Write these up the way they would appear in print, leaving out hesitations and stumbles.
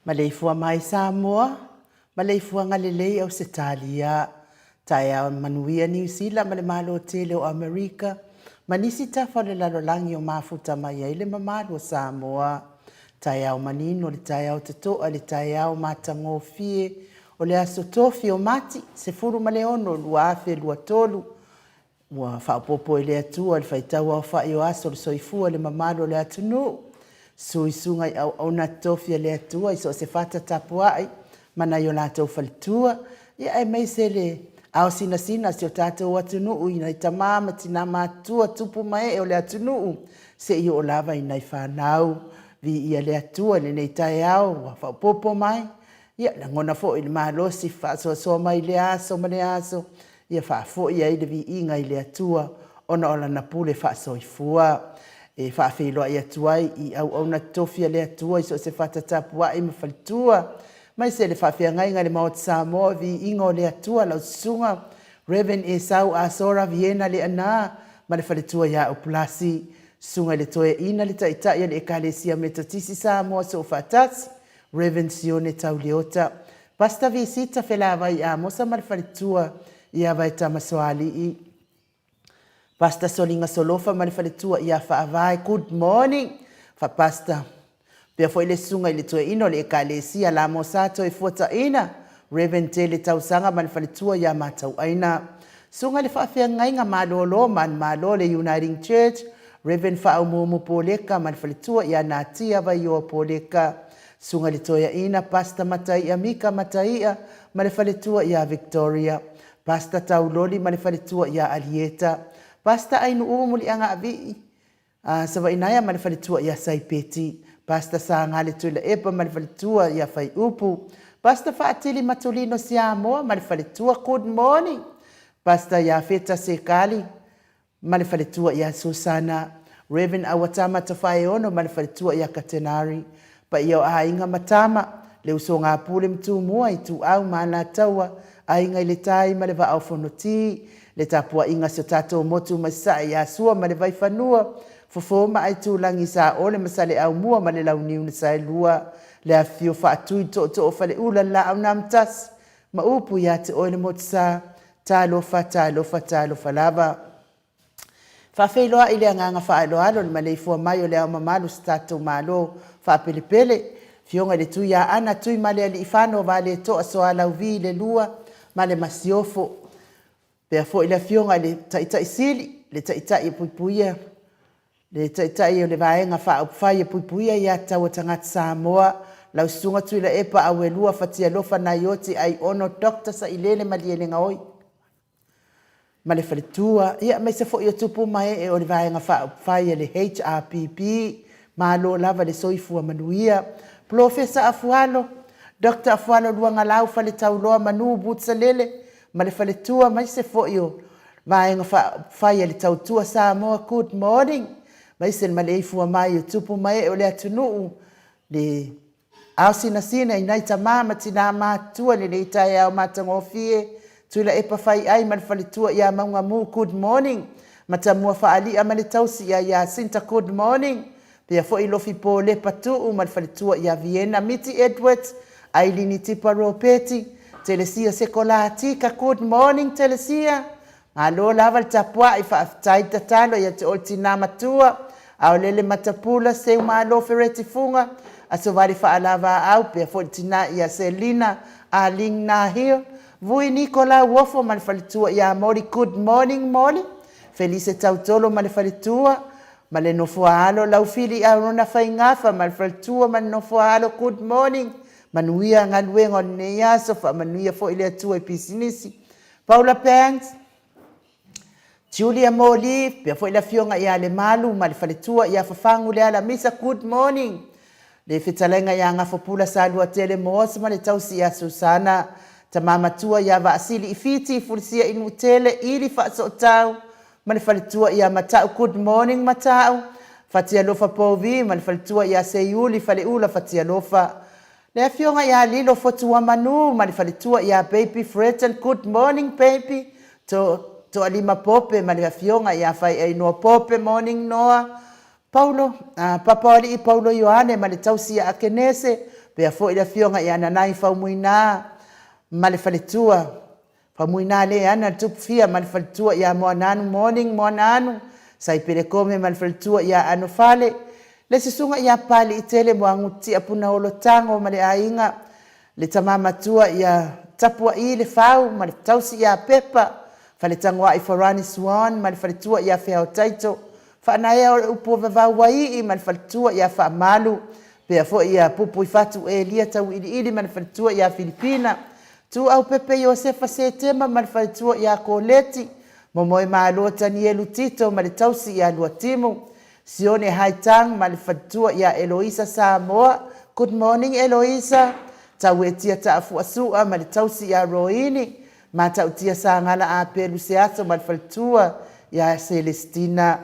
Maleifua mai Samoa, maleifuaga lelei Ausetalia, taeao manuia Niu Sila ma le Malo tele o Amerika, ma nisi tafa o le lalolagi o mafuta mai ai le mamalu o Samoa. Taeao manino le taeao totoa le taeao matagofie o le aso tofi o Mati 16 2023. Ua faaopoopo e le Atua le faitau aofai o aso o le soifua i le mamalu o le atunuu. Suisuga i auauna totofi a le Atua i so o se fata tapuai ma nai o latou faletua, ia aemaise le ao sinasina o si o tatou atunuu i nai tama ma tina matutua, tupu ma ee o le atunuu, seia oo lava i nai fanau. Viia le Atua i lenei taeao ua faaopoopo mai, ia lagona foi le malosi faasoasoa mai i lea aso ma lea aso, ia faafoi ai le viiga i le Atua ona o Lana pule faasoifua. E faafeiloai atu ai i auauna totofi a le Atua i so o se fata tapuai ma faletua, aemaise le faafeagaiga i le Maota Samoa, viiga o le Atua, lau Susuga Rev. Esau Asora Viena Leaana ma le faletua ia Upulasi, Susuga i le Toeaina le Taitai o le Ekalesia Metotisi Samoa Soofaatasi, Rev. Sione Tauleota, Pastor Visita Felavai Amosa ma le faletua ia Vaetama Soalii, Pastor Soliga Solofa ma le faletua ia Faavae. Good morning fa Pastor. Pea foi le susuga i le toeaina o le Ekalesia Lamosa Toefuataina, Rev. Tele Tausaga ma le faletua ia Matauaina. Susuga i le faafeagaiga malolo manumalo le Uniting Church, Rev. Faaumuumu Poleka ma le faletua ia Natia Vaioa Poleka. Susuga i le toeaina Pastor Mataia Mika Mataia ma le faletua ia Victoria. Pastor Tauloli ma le faletua ia Alieta. Pastor Ainuu Muliagaavii Savainaea ma le faletua ia Saipeti. Pastor Sagale Tuilaepa ma le faletua ia Faiupu. Pastor Faatili Matulino Siamoa ma le faletua. Good morning. Pastor Iafeta Sekali ma le faletua ia Susana. Rev. Auatama Tofaeono ma le faletua ia Katenari. Paia o aiga ma tama, le usoga a Pule ma Tumua, Ituau ma Alataua, Aiga i le Tai ma le Vaa o Fonoti, le tapuaiga a si o tatou motu mai Sasae ia Sua ma le Vaifanua, Fofo ma Aitulagi, Saole ma Saleaaumua ma le Launiu na Saelua, le afifio Faatui, Tootoo o Faleula, le Laau na Amotasi ma upu ia te oe le Motusa. Talofa, talofa, talofa lava. Faafeiloai le agaga faaaloalo i le maleifua mai o le Ao Mamalu o si tatou Malo faapelepele, Afioga i le Tuiaana Tuimalealiifano Vaaletoa Sualauvi II ma le Masiofo. Faapea foi le Afioga i le Taitai Sili, le Taitai e Puipuia, le Taitai o le Vaega Faaupufai e Puipuia Aia Tatau a Tagata Samoa, lau Susuga Tuilaepa Auelua Fatialofa Naioti Aiono Dr. Sailele Malielegaoi ma le faletua, aemaise foi o tupu ma ee o le Vaega Faaupufai a le HRPP. Malo lava le soifua manuia. Polofesa Afualo, Dr. Afualo Luagalau Faletauloa Manu Bootsalele ma le faletua, aemaise foi o Vaega Faaupufai a le Tautua Samoa, good morning. Aemaise le maleifua mai o tupu ma ee o le atunuu, le ao sinasina i nai tama ma tina matutua i lenei taeao matagofie. Tuilaepa Faiai ma le faletua ia Maugamu, good morning. Matamua Faalia ma le tausi ia Jacinta, good morning. Pea foi Lofi Polepa Tuu ma le faletua ia Viena Miti Edwards, Ailini Tipa Ropeti, Telesia Sekolatika, good morning Telesia. Malo lava le tapuai, faafetai tatalo ia te oe le tina matua, Aolele Matapula, Seumalo Fereti Fuga, Asovale Faalavaau, pea foi le tina ia Selina Aling Nahil, Vui Nikola Uofo ma le faletua ia Moli, good morning Moli. Felise Tautolo ma le faletua ma le nofoaalo, Laufili Aurona Faigafa ma le faletua ma le nofoaalo, good morning. Manuia galuega o lenei aso, faamanuia foi le Atua i pisinisi. Paula Banks, Julia Moli, pea foi le afioga ia Lemalu ma le faletua ia Fafagu le Alamisa, good morning. Le fetalaiga ia Gafopula Saluatele Moos ma le tausi ia Susana, tama matua ia Vaasili Ifiti Fulisia i Nuutele, Ili Faasootau ma le faletua ia Matau, good morning Matau. Fatialofa Povi ma le faletua ia Seiuli Faleula Fatialofa. Le afioga ia Lilo Fotuamanu ma le faletua ia Baby Freton, good morning baby. To Toalima Pope ma le afioga ia Faiainoa Pope, morning Noa. Paulo, Papaoalii Paulo Ioane ma le tausi ia Akenese, pea foi le afioga ia Nanai Faumuina ma le faletua Faumuina le ana le tupu fia ma le faletua ia Moananu, morning Moananu. Saipele Kome ma le faletua ia Anofale, le susuga ia Papaliitele Moagutia Punaolo Tago ma le aiga, le tama matua ia Tapuai Le Fau ma le tausi ia Pepa, Faletagoai Forani Swan ma le faletua ia Feao Taito, Faanaea o le upu o Vavauaii ma le faletua ia Faamalu, pea foi ia Pupuifatu Elia Tauiliili ma le faletua ia Filipina, Tuaupepe Iosefa Setema ma le faletua ia Koleti, Momoemalo Tanielu Tito ma le tausi ia Luatimu, Sione Haitang ma le faletua ia Eloisa Samoa, good morning Eloisa, Tauetia Taafuasua ma le tausi ia Roini, Matautia Sagala Apelu Seaso ma le faletua ia Celestina,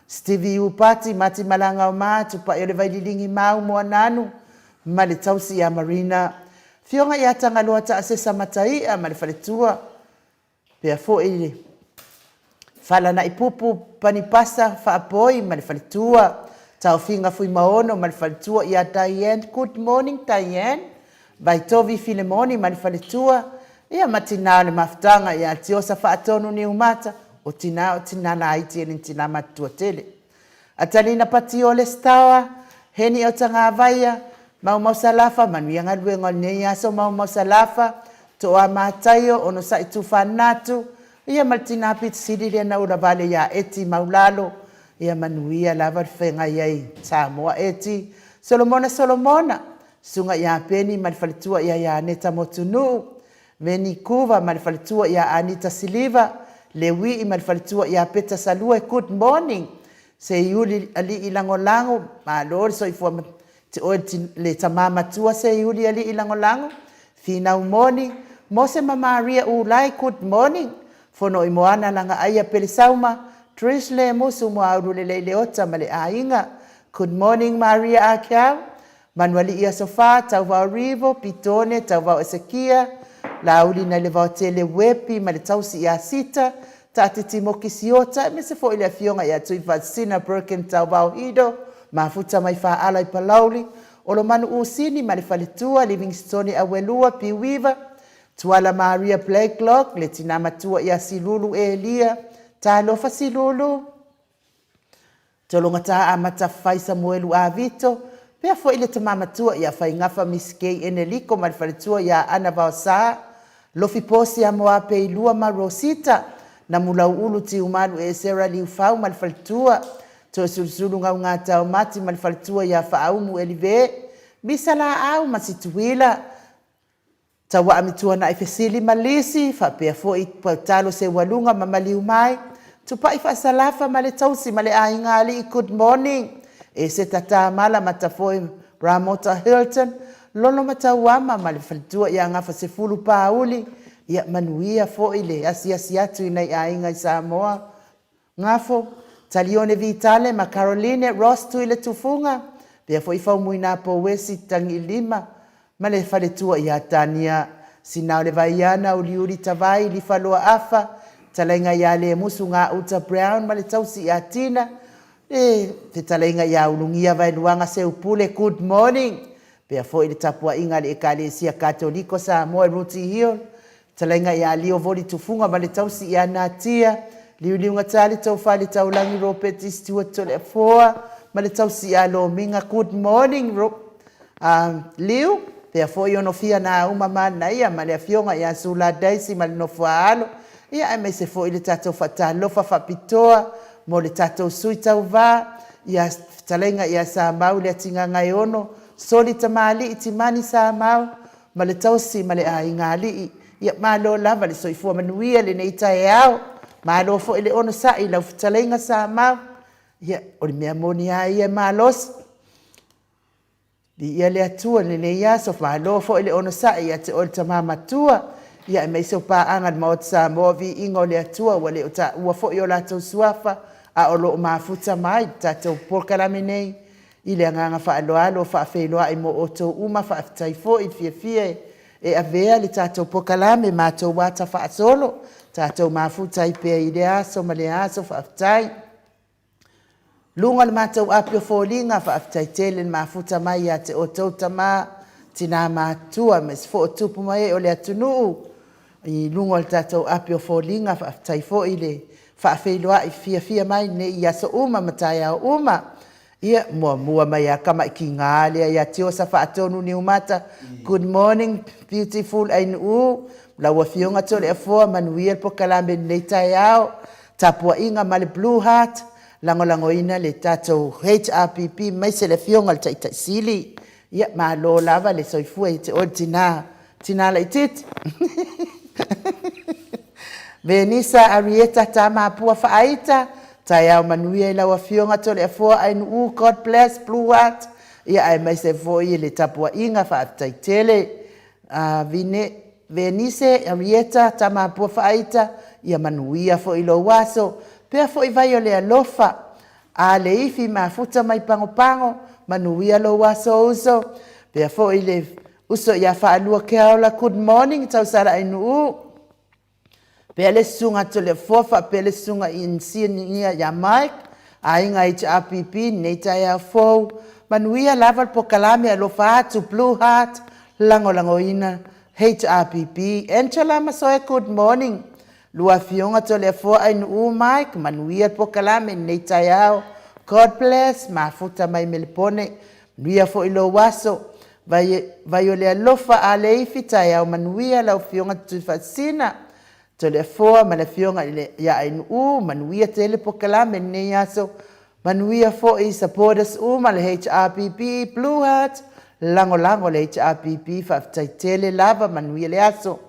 Stevie Upati Mati Malagaoma Tupai o le Vaililigi Mau Moananu ma le tausi ia Marina, Afioga ia Tagaloa Taasesa Mataia ma le faletua, pea foi le Falanaipupu Panipasa Faapoi ma le faletua, Taofiga Fuimaono ma le faletua ia Diane, good morning Diane, Vaitovi Filemoni ma le faletua, ia ma tina o le mafutaga ia Tiosa Faatonu Niumata, o tina o tina laiti e le ni tina matutua tele. Atalina Patiole Staoa, Heni Otagavaia, Maumau Salafa, manuia galuega o lenei aso Maumau Salafa, Toa Mataio, Onosai Tufanatu, ia ma le tina pito sili lea na ula vale ia Eti Maulalo, ia manuia lava le feagai ai Samoa Eti, Solomona Solomona, Susuga ia Peni ma le faletua ia Ianeta Motunuu, Veni Kuva ma le faletua ia Anita Siliva, Lewii ma le faletua ia Peta Salue, good morning. Seiuli Alii Lagolago, malo le soifua te oe le tama matua Seiuli Alii Lagolago, Finau Moni, Mose ma Maria Ulai, good morning. Fono i Moana Lagaaia Pelesauma, Trish Lemusu Moaulu Lelei Leota ma le aiga, good morning Maria Akeau, Manualii Aso Fa, Tauvao Rivo, Pitone, Tauvao Esekia, Laauli Nailevaotele Wepi ma le tausi ia Sita, Taatiti Moki Siota aemaise foi le Afioga ia Tuifaasisina Birkin Tauvao Hido, Mafuta mai Faaala i Palauli, Olomanu Usini ma le faletua, Livingstone Auelua Piuiva, Tuala Maria Blakelock, le tina matua ia Silulu Elia, Talofa Silulu, Tologata Amata Fai Samuelu Avito, pea foi le tama matua ia Faigafa Miss Kay Eneliko ma le faletua ia Ana Vaosa, Lofi Posi Amoape Ilua ma Rosita, Namulauulu Tiumalu Esera Liufau ma le faletua, Toesulusulu Gaugata Mati ma le faletua ia Faaumu Elive, Misa Laau ma Situila, Tauaamituanai Fesili ma Lisi, faapea foi Pautalo Seualuga ma Maliu Mai, Tupai Faasalafa ma le tausi ma le aiga alii, good morning. Eseta Tamala Matafoe Ramota Hilton, Lolo Matauama ma le faletua ia Gafasefulu Pauli, ia manuia foi le asiasi atu i nai aiga i Samoa. Gafo, Talione Vitale ma Caroline Ross Tuiletufuga, pea foi Faumuina Pouesi Tagilima ma le faletua ia Tania Sinao le Vaiana Uliuli Tavai Lifaloa Afa, Talaiga ia Lemusu Gauta Brown ma le tausi ia Tina, le fetalaiga ia Ulugia Vaeluaga Seupule, good morning. Pea foi le tapuaiga a le Ekalesia Katoliko Samoa i Rooty Hill, Talaiga ia Lio Voli Tufuga ma le tausi ia Natia, Liuliuga le Tofa le Taulagi Ropeti Stewart Toleafoa ma le tausi ia Lomiga, good morning Liu, pea foi ono fia na uma manaia ma le afioga ia Sula Daisy ma le nofo a alo, ia aemaise foi le tatou faatalofa faapitoa mo le tatou sui tauva, ia fetalaiga ia Samau le Atigagaeono, Soli Tamalii Timani Samau, ma le tausi ma le aiga alii. Ia malo lava le soifua manuia lenei taeao, malo foi le onosai i lau fetalaiga Samau. Ia, o le mea moni lava ia e malosi. Viia le Atua i lenei aso, malo foi le onosai ia te oe le tama matua, ia aemaise o paaga i le Maota Samoa, viiga o le Atua ua le o taua foi o latou suafa, a o lo o mafuta mai le tatou polokalame nei i le agaga faaaloalo faafeiloai mo outou uma. Faafetai foi le fiafia e avea le tatou polokalame matou ata faasolo, tatou mafuta ai pea i lea aso ma lea aso. Faafetai. Luga o le matou api o foliga, faafetai tele le mafuta mai ia te outou tama, tina matua, aemaise foi o tupu ma ee o le atunuu i luga o le tatou api o foliga. Faafetai foi le faafeiloai fiafia mai nei i aso uma ma taeao uma. Ia, muamua mai a tamaitiga lea ia Tiosa Faatonu Niumata, good morning beautiful Ainuu, lau afioga Toleafoa, manuia le polokalame lenei taeao, tapuaiga ma le Blue Heart, lagolagoina le tatou HRPP aemaise le afioga i le Taitai Sili. Ia, malo lava le soifua ia te oe le tina, tina laitiiti. Venisa Arieta Tamapua Faaita, taeao manuia i lau afioga Toleafoa Ainuu, God bless Blue Heart. Ia aemaise foi le tapuaiga faafetai tele. Venise Arieta Tamapua Faaita, ia manuia foi lou aso. Pea foi vai o le alofa, a le ifi mafuta mai Pagopago, manuia lou aso uso. Pea foi le uso ia Faalua Keaola, good morning Tausala Ainuu. Pea le susuga Toleafoa faapea le susuga Inisinia ia Mike, aiga HRPP nei taeao fou, manuia lava le polokalame, alofa atu Blue Heart, lagolagoina HRPP. Angela Masoe, good morning. Lua afioga Toleafoa Ainuu Mike, manuia le polokalame nei taeao. God bless, mafuta mai Melepone, manuia foi lou aso. Vai, vai o le alofa a le ifi, taeao manuia lau afioga Tuifaasisina Toleafoa ma le afioga ia Ainuu, manuia tele polokalame lenei aso. Manuia foi supporters uma le HRPP, Blue Heart, lagolago le HRPP, faafetai tele lava, manuia le aso.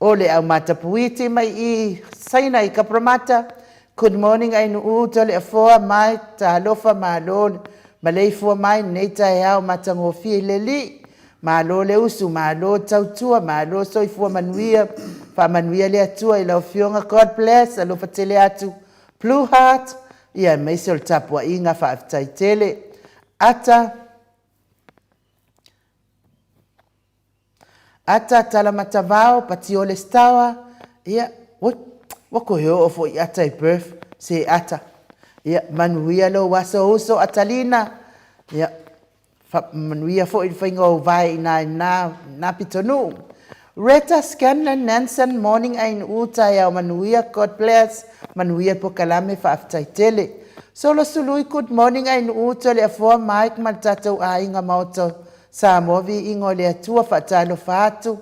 O le au matapuiti mai i Saina i Kapramata, good morning Ainuu Toleafoa mai, talofa malo maleifua mai nei taeao matagofie i le alii. Malo le usu, malo tautua, malo soifua manuia, faamanuia le Atua i lau afioga, God bless, alofa tele atu, Blue Heart, ia aemaise o le tapuaiga faafetai tele. Ata Ata Talamatavao, Patiole Stawa, ia, oi, ua toe oo foi i Ata i Perth, se Ata, ia, manuia lou aso uso Atalina, ia, manuia foi le faiga o ou vae i ina i lena pitonuu. Retta Scanlan Nansen, morning Ainuu, taeao manuia, God bless, manuia le pokalame, faafetai tele. Solo Sului, good morning Ainuu, Toleafoa Mike ma le tatou aiga Maota Samoa, viiga o le Atua, faatalofa atu.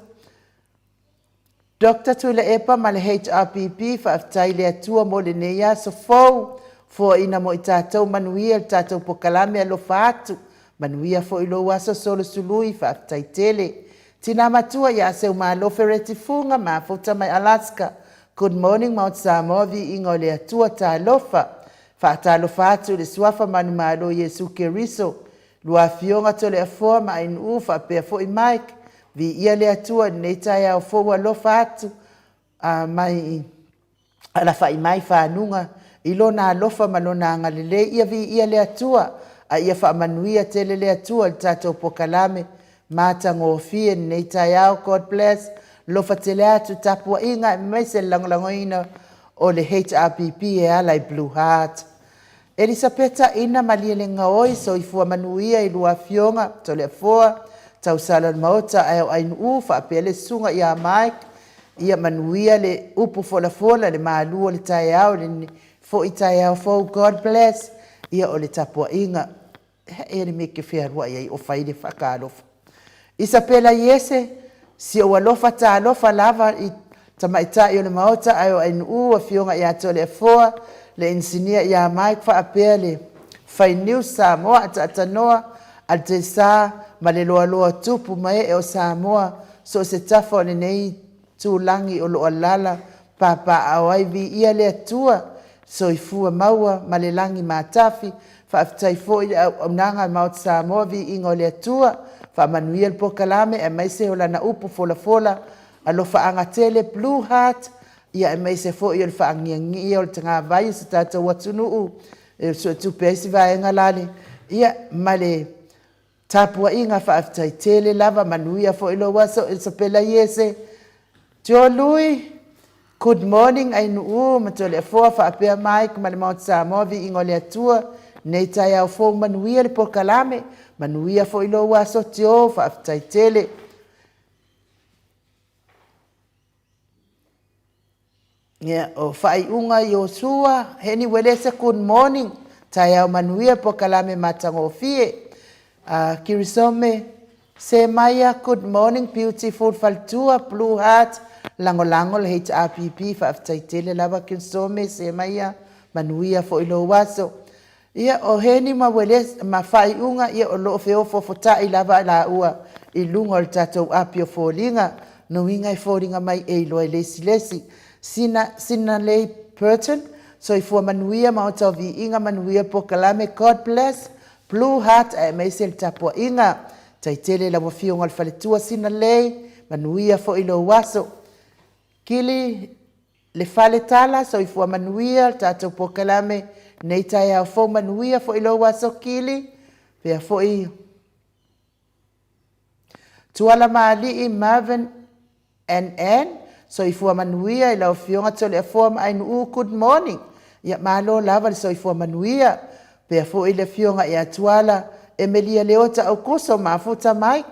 Doctor Tuilaepa ma le HRPP, faafetai i le Atua mo lenei aso fou, foaiina mo i tatou manuia le tatou pokalame, alofa atu, manuia foi lou aso Solosului, faafetai tele. Tina matua ia Seumalo Fereti Fuga, mafuta mai Alaska, good morning Maota Samoa, viiga o le Atua, talofa. Faatalofa atu i le suafa manumalo Iesu Keriso, lua afioga Toleafoa ma Ainuu faapea foi Mike, viia le Atua i lenei taeao fou, alofa atu mai i alafai mai fanuga i lona alofa ma lona agalelei, ia viia le Atua a ia faamanuia tele le Atua i le tatou pokalame matagofie lenei taeao. God bless, alofa tele atu tapuaiga aemaise le lagolagoina o le HRPP e ala i Blue Heart. Elisapeta Ina Malielegaoi, soifua manuia i lua afioga Toleafoa, tausala o le Maota ae o Ainuu faapea le susuga ia Mike, ia manuia le upu folafola le malu o le taeao lenei foi taeao fou. God bless, ia o le tapuaiga e ea le mea e te fealuai ai o fai le faatalofa. Isapela Iese, si ou alofa talofa lava i tamaitai o le Maota ae o Ainuu, afioga ia Toleafoa, le inisinia ia Mike faapea le Fai News Samoa Ataatanoa, Altesa ma le loaloa tupu ma ee o Samoa, so o se tafa o lenei tulagi o lo o alaala papaaao ai, viia le Atua, soifua maua ma le lagi matafi. Faafetai foi le auaunaga a le Maota Samoa, viiga o le Atua, faamanuia le pokalame aemaise o lana upu folafola, alofaaga tele, Blue Heart, ia aemaise foi o le faagiagia o le tagavai o si tatou atunuu e suetupe ai si vaega lale, ia ma le tapuaiga faafetai tele lava, manuia foi lou aso Isapela Iese. Joe Lui, good morning Ainuu ma Toleafoa faapea Mike ma le Maota Samoa, viiga o le Atua, nei taeao fou, manuia le pokalame, manuia foi lou aso Joe, faafetai tele. Ia, o faaiuga Iosua, Heni Welese, good morning, taeao manuia, pokalame matagofie. Kirisome Semaia, good morning, beautiful faletua, blue heart, lagolago le HRPP, faafetai tele lava Kirisome Semaia, manuia foi lou aso. Ia, o Heni ma Uelese ma faaiuga, ia o lo o feofaofata'i lava laua i luga o le tatou api o foliga. Nuiga e foliga mai e iloa e le isi le isi. Sina, Sina Lei Burton, soifua manuia Maota o Viiga, manuia pokalame, God bless, Blue Heart aemaise le tapuaiga. Tai tele lau afioga i le faletua Sina Lei, manuia foi lou aso. Kili Le fale tala, soifua manuia le tatou pokalame nei taeao fou, manuia foi lou aso Kili, pea foi Tuala Maalii Marvin NN, soifua manuia i lau afioga Toleafoa ma Ainuu, good morning. Ia malo lava le soifua manuia. Pea foi le afioga ia Tuala Emelia Leota Aukuso mafuta mai.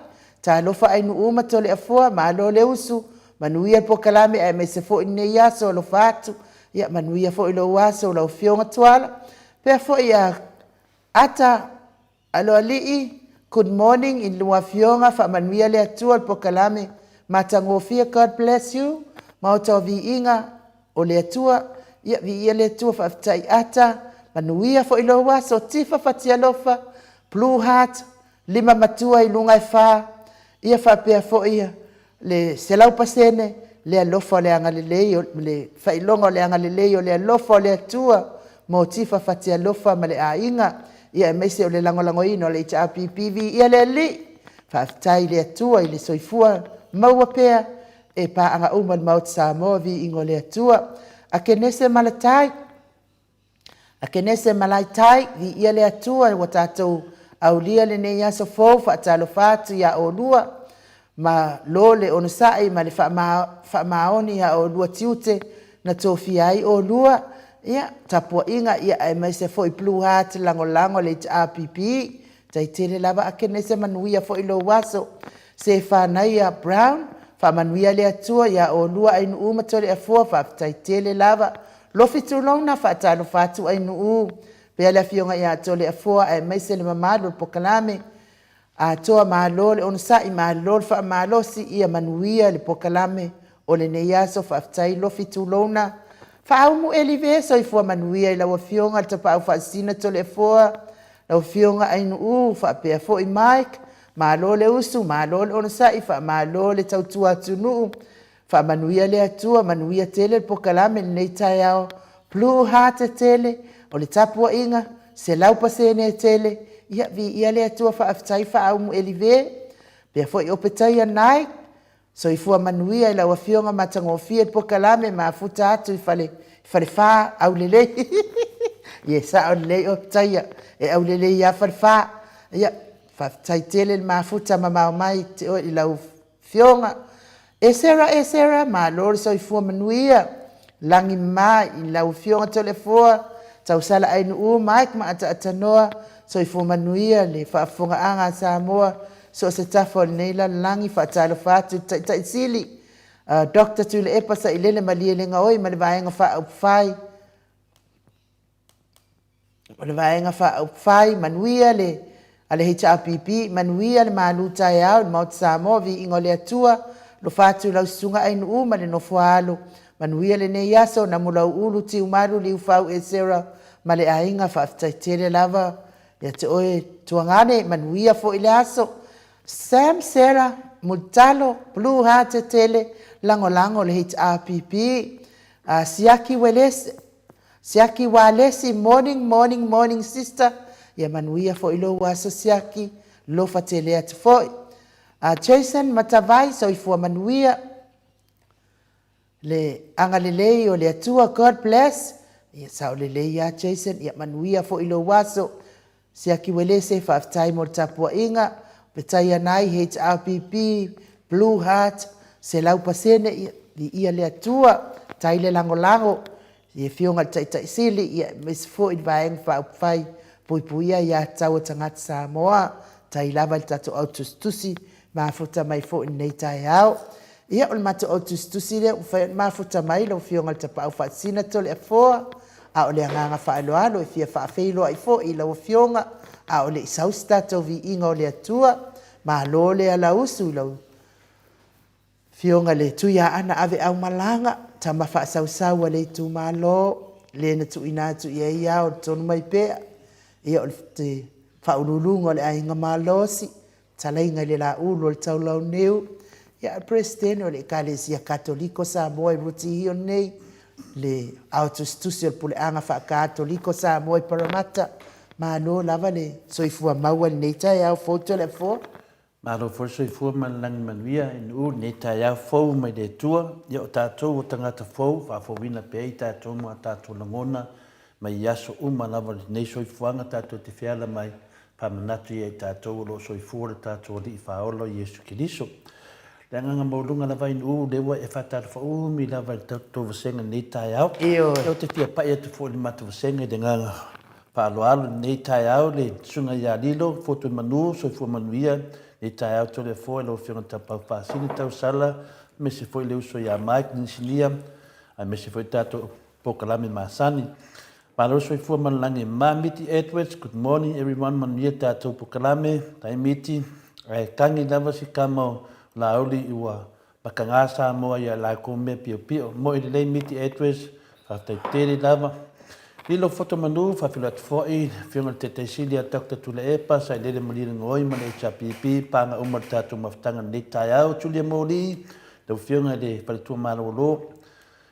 Talofa Ainuu ma Toleafoa, malo le usu, manuia le pokalame aemaise foi lenei aso, alofa atu. Ia manuia foi lou aso lau afioga Tuala. Pea foi ia Ata Aloalii, good morning i lua afioga, faamanuia le Atua i le pokalame matagofie, God bless you. Maota o viiga o le Atua, ia viia le Atua, faafetai Ata, manuia foi lou aso, Tifa Fatialofa, Blue Heart, lima matua i luga e fa, ia faapea foi le 100% le alofa o le agalelei, o le faailoga o le agalelei o le alofa o le Atua mo Tifa Fatialofa ma le aiga, ia aemaise o le lagolagoina o le HRPP, viia le Alii, faafetai i le Atua i le soifua maua pea e paaga uma i le Maota Samoa, viiga o le Atua. Akenese Malatai, Akenese Malaitai, viia le Atua ua tatou aulia lenei aso fou, faatalofa atu ia oulua. Malo le onosai ma le faamaoni a oulua tiute na tofia ai oulua, ia, tapuaiga, ia, aemaise foi Blue Heart lagolago le HRPP. Tai tele lava Akenese, manuia foi lou aso. Sefanaia Brown, faamanuia le Atua ia oulua Ainuu ma Toleafoa, faafetai tele lava. Lofi tulouna, faatalofa atu Ainuu, faapea le afioga ia Toleafoa aemaise le mamalu o le polokalame. Atoa malo le onosai, malo le faamalosi, ia manuia le polokalame o lenei aso. Faafetai Lofi tulouna. Faaumu Elive, soifua manuia i lau afioga i le Tapaau Faasisina Toleafoa, lau afioga Ainuu faapea foi Mike, malo le usu, malo le onosai, faamalo le tautua atunuu, faamanuia le Atua, manuia tele le polokalame i lenei taeao. Blue Heart tele, o le tapuaiga 100% tele, ia viia le Atua, faafetai Faaumu Elive. Faapea foi Opetaia Knight, soifua manuia i lau afioga, matagofie le polokalame, mafuta atu i Falefa, aulelei. Ia sao lelei Opetaia, e aulelei lava Falefa. Ia faafetai tele le mafuta mamao mai i lau afioga. Esera, Esera, malo le soifua manuia, lagi e mama i lau afioga Toleafoa, tausala Ainuu, Mike ma Ataatanoa, soifua manuia le faafofogaaga a Samoa, so o se tafa o lenei lalolagi. Faatalofa atu i le Taitai Sili, Dr. Tuilaepa Sailele Malielegaoi ma le Vaega Faaupufai, o le Vaega Faaupufai, manuia le a le HRPP, manuia le malu taeao i le Maota Samoa, viiga o le Atua, alofa atu i lau susuga Ainuu ma le nofo a alo, manuia lenei aso, Namulauulu Tiumalu Liufau Esera ma le aiga, faafetai tele lava ia te oe Tuagane, manuia foi le aso. Sam Sarah Mulitalo, Blue Heart tele, lagolago le HRPP. Siaki Welese, Siaki Walesi, morning, morning, morning sister, ia manuia foi lou aso Siaki, lofa tele atu foi. Jason Matavai, soifua manuia, le agalelei o le Atua, God bless. Ia sao lelei lava Jason, ia manuia foi lou aso. Siaki Uelese, faafetai mo le tapuaiga. Petaia Nai, HRPP, Blue Heart, 100%, ia viia le Atua, faafetai le lagolago i le afioga i le Taitai Sili, ia aemaise foi le Vaega Faaupufai Puipuia Aia Tatau a Tagata Samoa. Faafetai lava i le tatou au tusitusi mafuta mai foi i lenei taeao. Ia o le matou au tusitusi lea ua mafai ona mafuta mai lau afioga i le Tapaau Faasisina Toleafoa, a o le agaga faaaloalo e fia faafeiloai foi i lau afioga a o le i sau se tatou viiga o le Atua. Malo le alausu i lau afioga i le Tuiaana Aveaumalaga, tama faasausau a le itumalo, le na tuuina atu i ai ao i le tonu mai pea, ia o le faauluuluga o le Aiga Malosi, fetalaiga i le Laulu o le Taulauniu, ia le Peresetene o le Ekalesia Katoliko Samoa i Rutihio nei, le ao tusitusi o le Puleaga Faakatoliko Samoa i Paramatta. Malo lava le soifua maua i lenei taeao fou Toleafoa. Malo foi le soifua ma le lagi manuia i Nu'u i lenei taeao fou mai le Atua. Ia o tatou o tagata fou, faafouina pea i tatou ma o tatou lagona mai i aso uma lava o lenei soifuaga tatou te feala mai, faamanatu ia i tatou o lo o soifua lo tatou Alii Faaola o Iesu Keriso. Le agaga maualuga lava i Nu'u, lea ua e faatalofa umi lava i le tatou vasega i lenei taeao. Ioe. Ou te fia pai atu foi i le matou vasega i le agaga faaaloalo i lenei taeao le Susuga ia Lilo Fotuemanu, soifua manuia lenei taeao Toleafoa i lau Afioga i le Tapaau Faasini Tausala, aemaise foi le uso ia Mike Inisinia, aemaise foi tatou polokalame masani. Malo le soifua ma le lagi e mama. Miti Edwards, good morning everyone, manuia tatou polokalame. Tai Miti, ae tagi lava si tama o Laauli ua Mataga Samoa ia latou mea piopio. Moi lelei Miti Edwards, faafetai tele lava. Lilo Foto Manu, faafeiloai atu foi i le Afioga i le Taitai Sili ia Doctor Tuilaepa Sailele Malielegaoi ma le HRPP, paga uma o le tatou mafutaga i lenei taeao. Julia Moli, lau Afioga i le Faletua Malolo,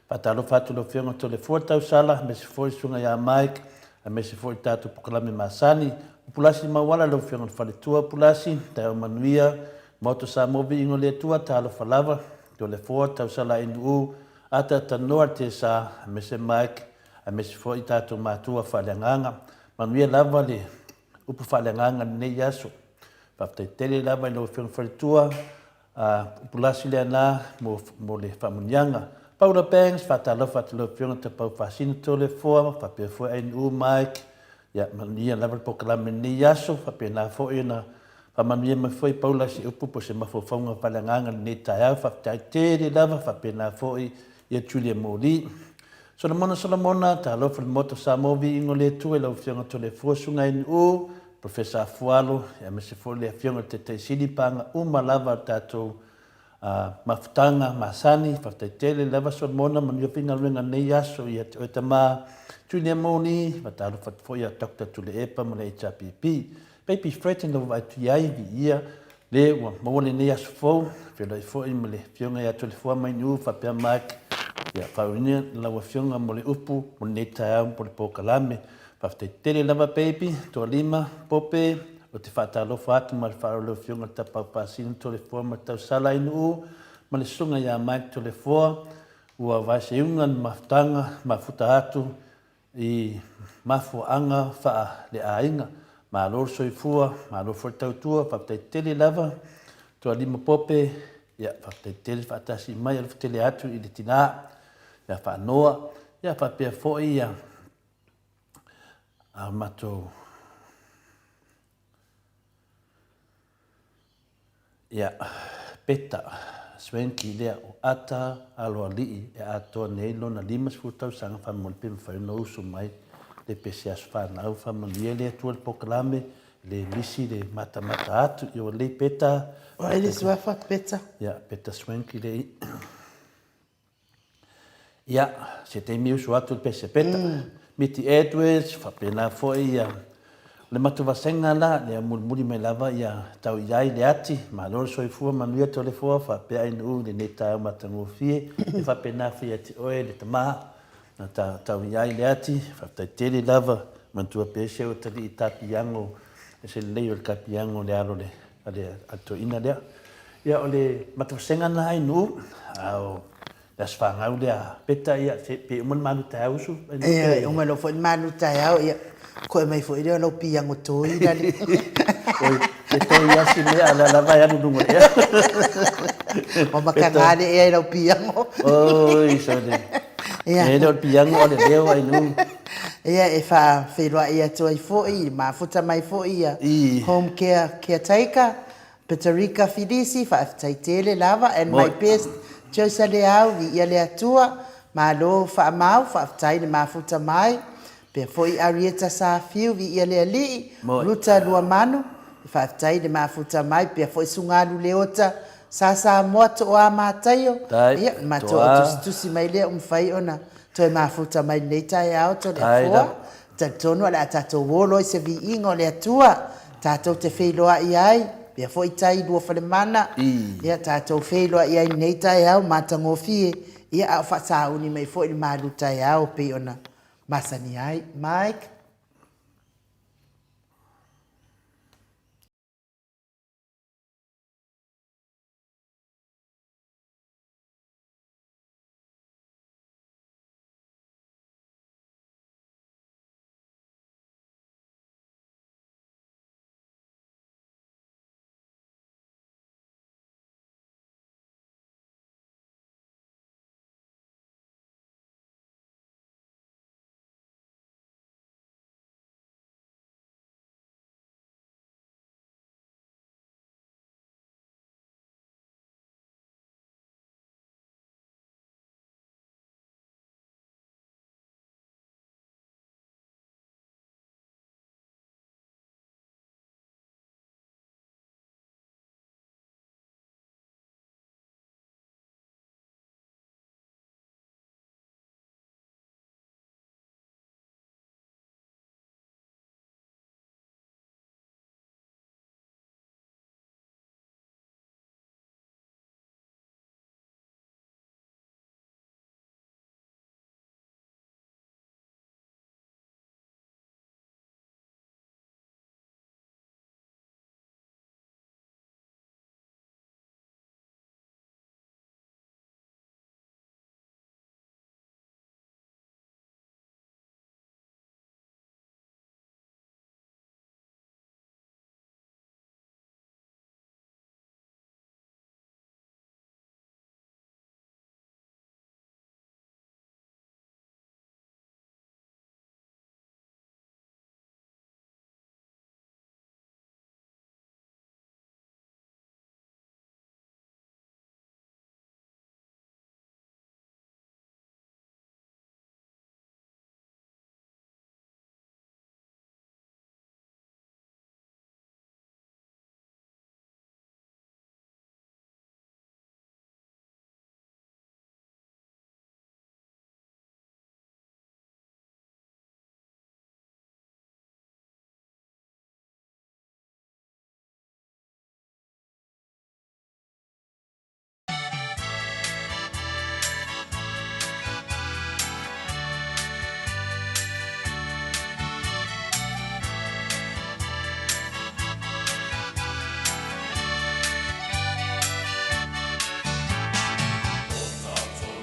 Faatalofa atu i lau Afioga Toleafoa Tausala, aemaise foi le Susuga ia Mike, aemaise foi le tatou polokalame masani. O Pulasi Mauala, lau Afioga i le Faletua Pulasi, taeao manuia, Maota Samoa Viiga o le Atua, talofa lava, Toleafoa Tausala Ainuu, Ata Tanoa Tesa, aemaise Mike, aemaise foi tatou matua faaleagaga. Manuia lava le upu faaleagaga i lenei aso. Faafetai tele lava i lau Afioga i le Faletua. Upulasi lea na mo, mo le faamuniaga. Paula Banks, faatalofa atu lau Afioga Tapau Faasino Toleafoa, faapea foi Ainuu Mike, ia manuia lava le polokalame i lenei aso, faapena foi ona faamanuia mai foi Paula i se upu po o se mafaufauga faaleagaga i lenei taeao. Faafetai tele lava, faapena foi ia Julia Moli. Solomona Solomona, talofa i le Maota o Samoa, viiga o le Atua i lau Afioga Toleafoa, Susuga Ainuu, Professor Afualo, aemaise foi le Afioga i le Taitai Sili, paga uma lava a le tatou mafutaga masani. Faafetai tele lava Solomona, manuia foi galuega i lenei aso ia te oe tama. Junior Moni, faatalofa atu foi ia Doctor Tuilaepa ma le HRPP. Baby Fred ina ua vaai atu i ai, viia le ua maua lenei aso fou, feiloai foi ma le Afioga ia Toleafoa Mainiu faapea Mike, ia faauiina lau Afioga mo le upu mo lenei taeao po o le polokalame. Faafetai tele lava baby, Toalima, Pope, ou te faatalofa atu ma le faaaloalo i lau Afioga i le Tapaau Pasina Toleafoa ma le Tausala Ainuu ma le Susuga ia Mike Toleafoa, ua vaeseuga le mafutaga, mafuta atu i mafuaaga faaleaiga. Malo le soifua, malo foi le tautua, faafetai tele lava. Toalima Pope, ia faafetai tele faatasi mai, alofa tele atu i le tina ia Faanoa, ia faapea foi ia a matou Ia, Peta, Swanky lea o Ata Aloalii e atoa nei lona 50 tausaga faamolemole pe mafai ona usu mai le pese aso fanau faamanuia le Atua le polokalame le misi le matamata atu ia ua lelei Peta. O ai le suafa Peta? Ia, Peta Swanky le Ia, se taimi usu atu le pese peta. Miti Edwards, faapena foi ia le matou vasega la, lea mulimuli mai lava ia tau i ai le ati, malo le soifua, manuia Toleafoa, faapea Ainuu i lenei taeao matagofie, e faapena foi ia te oe le tama, na tau i ai le ati, faafetai tele lava, manatua pea si au atalii tapiago, e se lelei o le tapiago le alo a le toeaina lea. Ia o le matou vasega lena Ainuu, a o le aso fanau lea Peta, ia pe uma le malu taeao usu. Ia, uma loa foi le malu taeao, ia koe mai foi lea o lau piago toi la le. Oi, e toi asi mea, a o lea lava e alu i luga o le ea. Ua makaga le ea i lau piago. Oi, sole. Ia. E le o le piago o le leo Ainuu. Ia, e faafeiloai atu ai foi, mafuta mai foi ia Home Care Caretaker, Peterika Filisi, faafetai tele lava and my best Josa Leau, viia le Atua, malo faamau, faafetai le mafuta mai, pea foi Arieta Safiu, viia le Alii, Ruta Luamanu, faafetai le mafuta mai, pea foi Sugalu Leota, Sa Samoa Toa Mataio, ia le matou au tusitusi mai lea ua mafai ona toe mafuta mai lenei taeao Toleafoa. Talitonu o le a tatou o loa i se viiga o le Atua, tatou te feiloai ai, pea foi tai Luafalemana, ia tatou feiloai ai i lenei taeao matagofie, ia a o faasauni mai foi le malu taeao pei ona masani ai. Mike.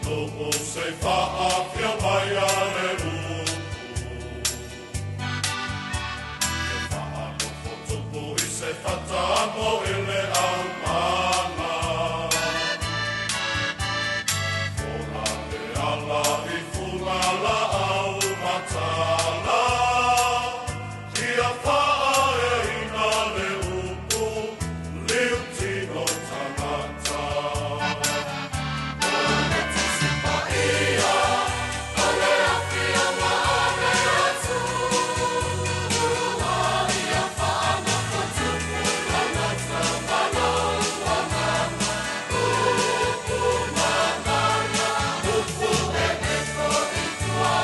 atunuu se i faaafio mai a le upu. E faanofo tupu i se fata mo i le aumaga. Fola le ala i fuga laau matala. Ia faaeaina le upu liutino tagata. O le Tusi Paia o le Afioga a le Atua, ia faanofo tupu loloto ma lou agaga, upu gagana, upu e foi i tua.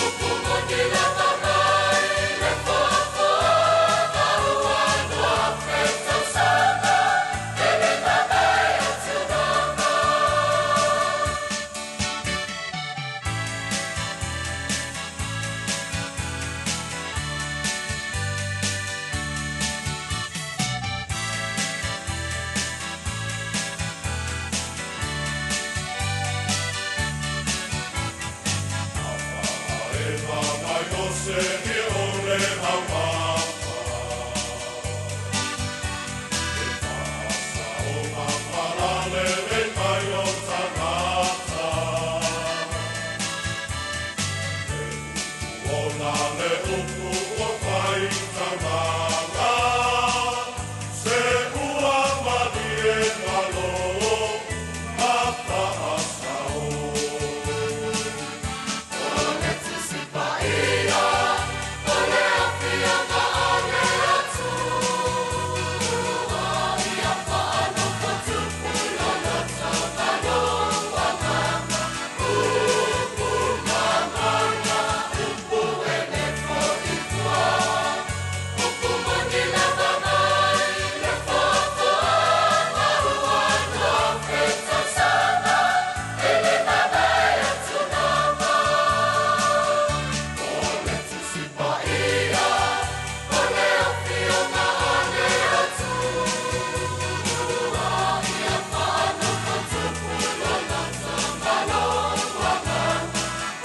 Upu moni lava mai le foafoaga ua 2000 tausaga e le mavae atugaga. Se ua malie malo ma faasao. O le Tusi Paia, o le Afioga a le Atua, ia faanofo tupu loloto ma lou agaga, upu gagana, upu e foi i tua, upu moni lava mai le foafoaga ua 2000 tausaga e le mavae atugaga. O le Tusi Paia, o le Afioga a le Atua, ia faanofo tupu loloto ma lou agaga,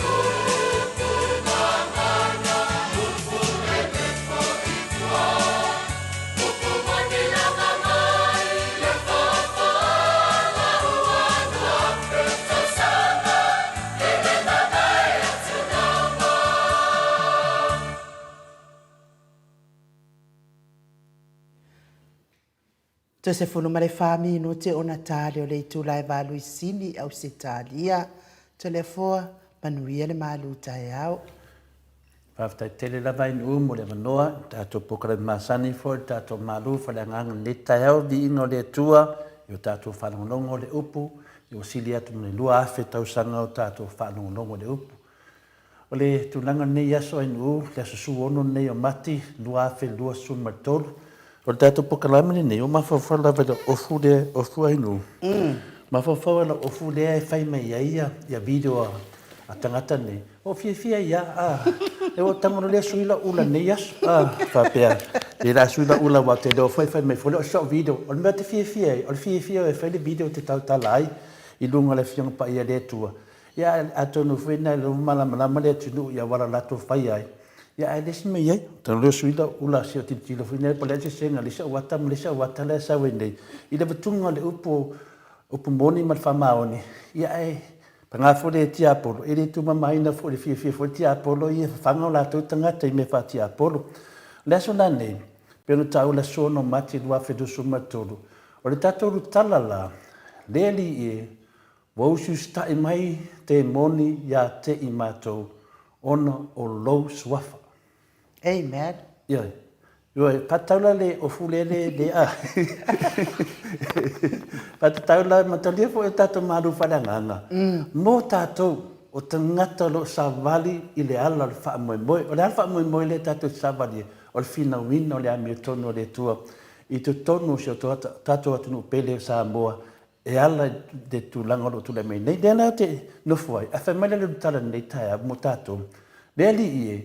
upu gagana, upu e foi i tua, upu moni lava mai le foafoaga ua 2000 tausaga e le mavae atugaga. Toe 14 minute ona ta lea o le itula e valu i Sini, Ausetalia. Toleafoa, manuia le malu taeao. Faafetai tele lava Ainuu mo le avanoa i le tatou polokalame masani foi le tatou malu faaleagaga i lenei taeao, viiga o le Atua i o tatou faalogologo i le upu, ua sili atu ma le 2000 tausaga o tatou faalogologo i le upu. O le tulaga o lenei aso Ainuu, le aso 16 lenei o Mati 2023, o le tatou polokalame lenei ua mafaufau lava i le ofu lea, ofu Ainuu. Mafaufau i le ofu lea e fai mai ai ia video a tagata nei. Ua ou fiafia ai lava, a. E ua ou tago loa lea sui lau ula i lenei aso, a. Faapea, le o le a sui lau ula aua ou te iloa foi e fai mai foi lea o sau video. O le mea ou te fiafia ai, o le fiafia e fai le video ou te tautala ai i luga o le Afioga Paia a le Atua. Ia, atonu foi na iloa malamalama le atunuu i auala latou faia ai. Ia, ae le isi mea i ai. Talu lea sui lau ula se i tilotilo foi lea po o le a le sesega o le isi auata ma le isi auata la e sau ai nei. I le avatuga o le upu, upu moni ma le faamaoni, ia ae paga foi le tiapolo, e le tumamaina foi i le fiafia foi le tiapolo ia e fafaga o latou tagata i mea faatiapolo. O le aso la nei, pei ona taua le aso 6 Mati 2023, o le tatou lutala la, le alii e, Ua usiusitaʻi mai te moni iā te i matou ona o lou suafa. Amen. Ioe. Ioe, faatatau la le ofu lea le, le a. Faatatau la, matalia foi o tatou malu faaleagaga, mo tatou o tagata o lo o savali i le ala o le faamoemoe. O le a le faamoemoe lea tatou te savali ai? O le finauina o le amiotonu a le Atua i totonu o si o tatou atunuu pele o Samoa e ala i le tulaga o lo o tulai mai nei. Lea la ou te nofo ai, ae fai mai le tala i lenei taeao mo tatou, Le Alii e,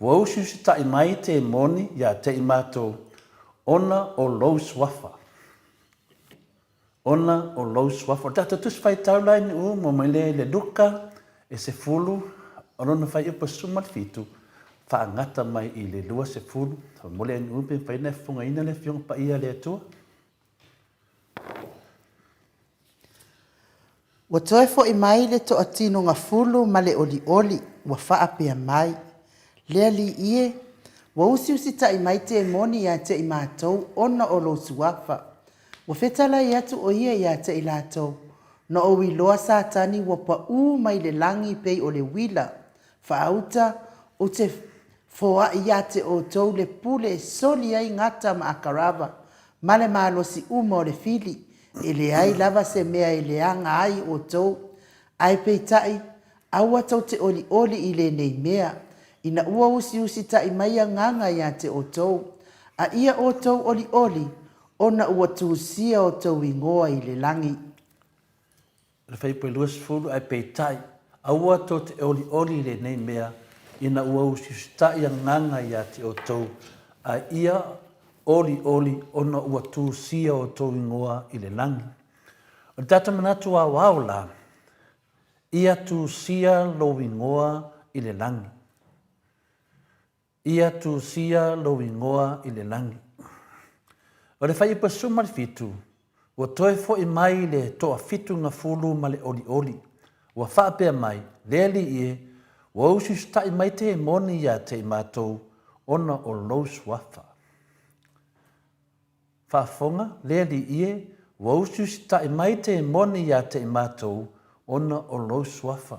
ua usiusitaʻi mai te moni iā te i matou ona o lou suafa. Ona o lou suafa. O le tatou Tusi Faitau la i Niu mo mai lea i le Luka e 10, o lona fuaiupu e 17, faagata mai i le 20. Faamolemole ai Niu pe mafai ona e fofogaina le Afioga Paia a le Atua. Ua toe foi mai le toatinogafulu ma le olioli, ua faapea mai, Le Alii e, ua usiusitaʻi mai temoni ia te i matou ona o lou suafa. Ua fetalai atu ʻo ia ia te i latou, Na ou iloa Satani ua paʻū mai le lagi pei o le uila, faauta, ou te foai ia te outou le pule e soli ai gata ma akarava, ma le malosi uma o le fili, e leai lava se mea e leaga ai outou. Ae peitai, aua tou te olioli i lenei mea, ina ua usiusitaʻi mai agaga ia te outou, a ia outou olioli, ona ua tusia outou igoa i le lagi. Le fuaiupu e 20, Ae peitai, aua tou te olioli i lenei mea, ina ua usiusitaʻi agaga ia te outou, a ia olioli ona ua tusia outou igoa i le lagi. O le tatou manatu aoao la, ia tusia lou igoa i le lagi. Ia tusia lou igoa i le lagi. O le fuaiupu e 17, ua toe foi mai le toafitugafulu ma le olioli, ua faapea mai, Le Alii e, ua usiusitaʻi mai temoni ia te i matou ona o lou suafa. Faafofoga, Le Alii e, ua usiusitaʻi mai temoni ia te i matou ona o lou suafa.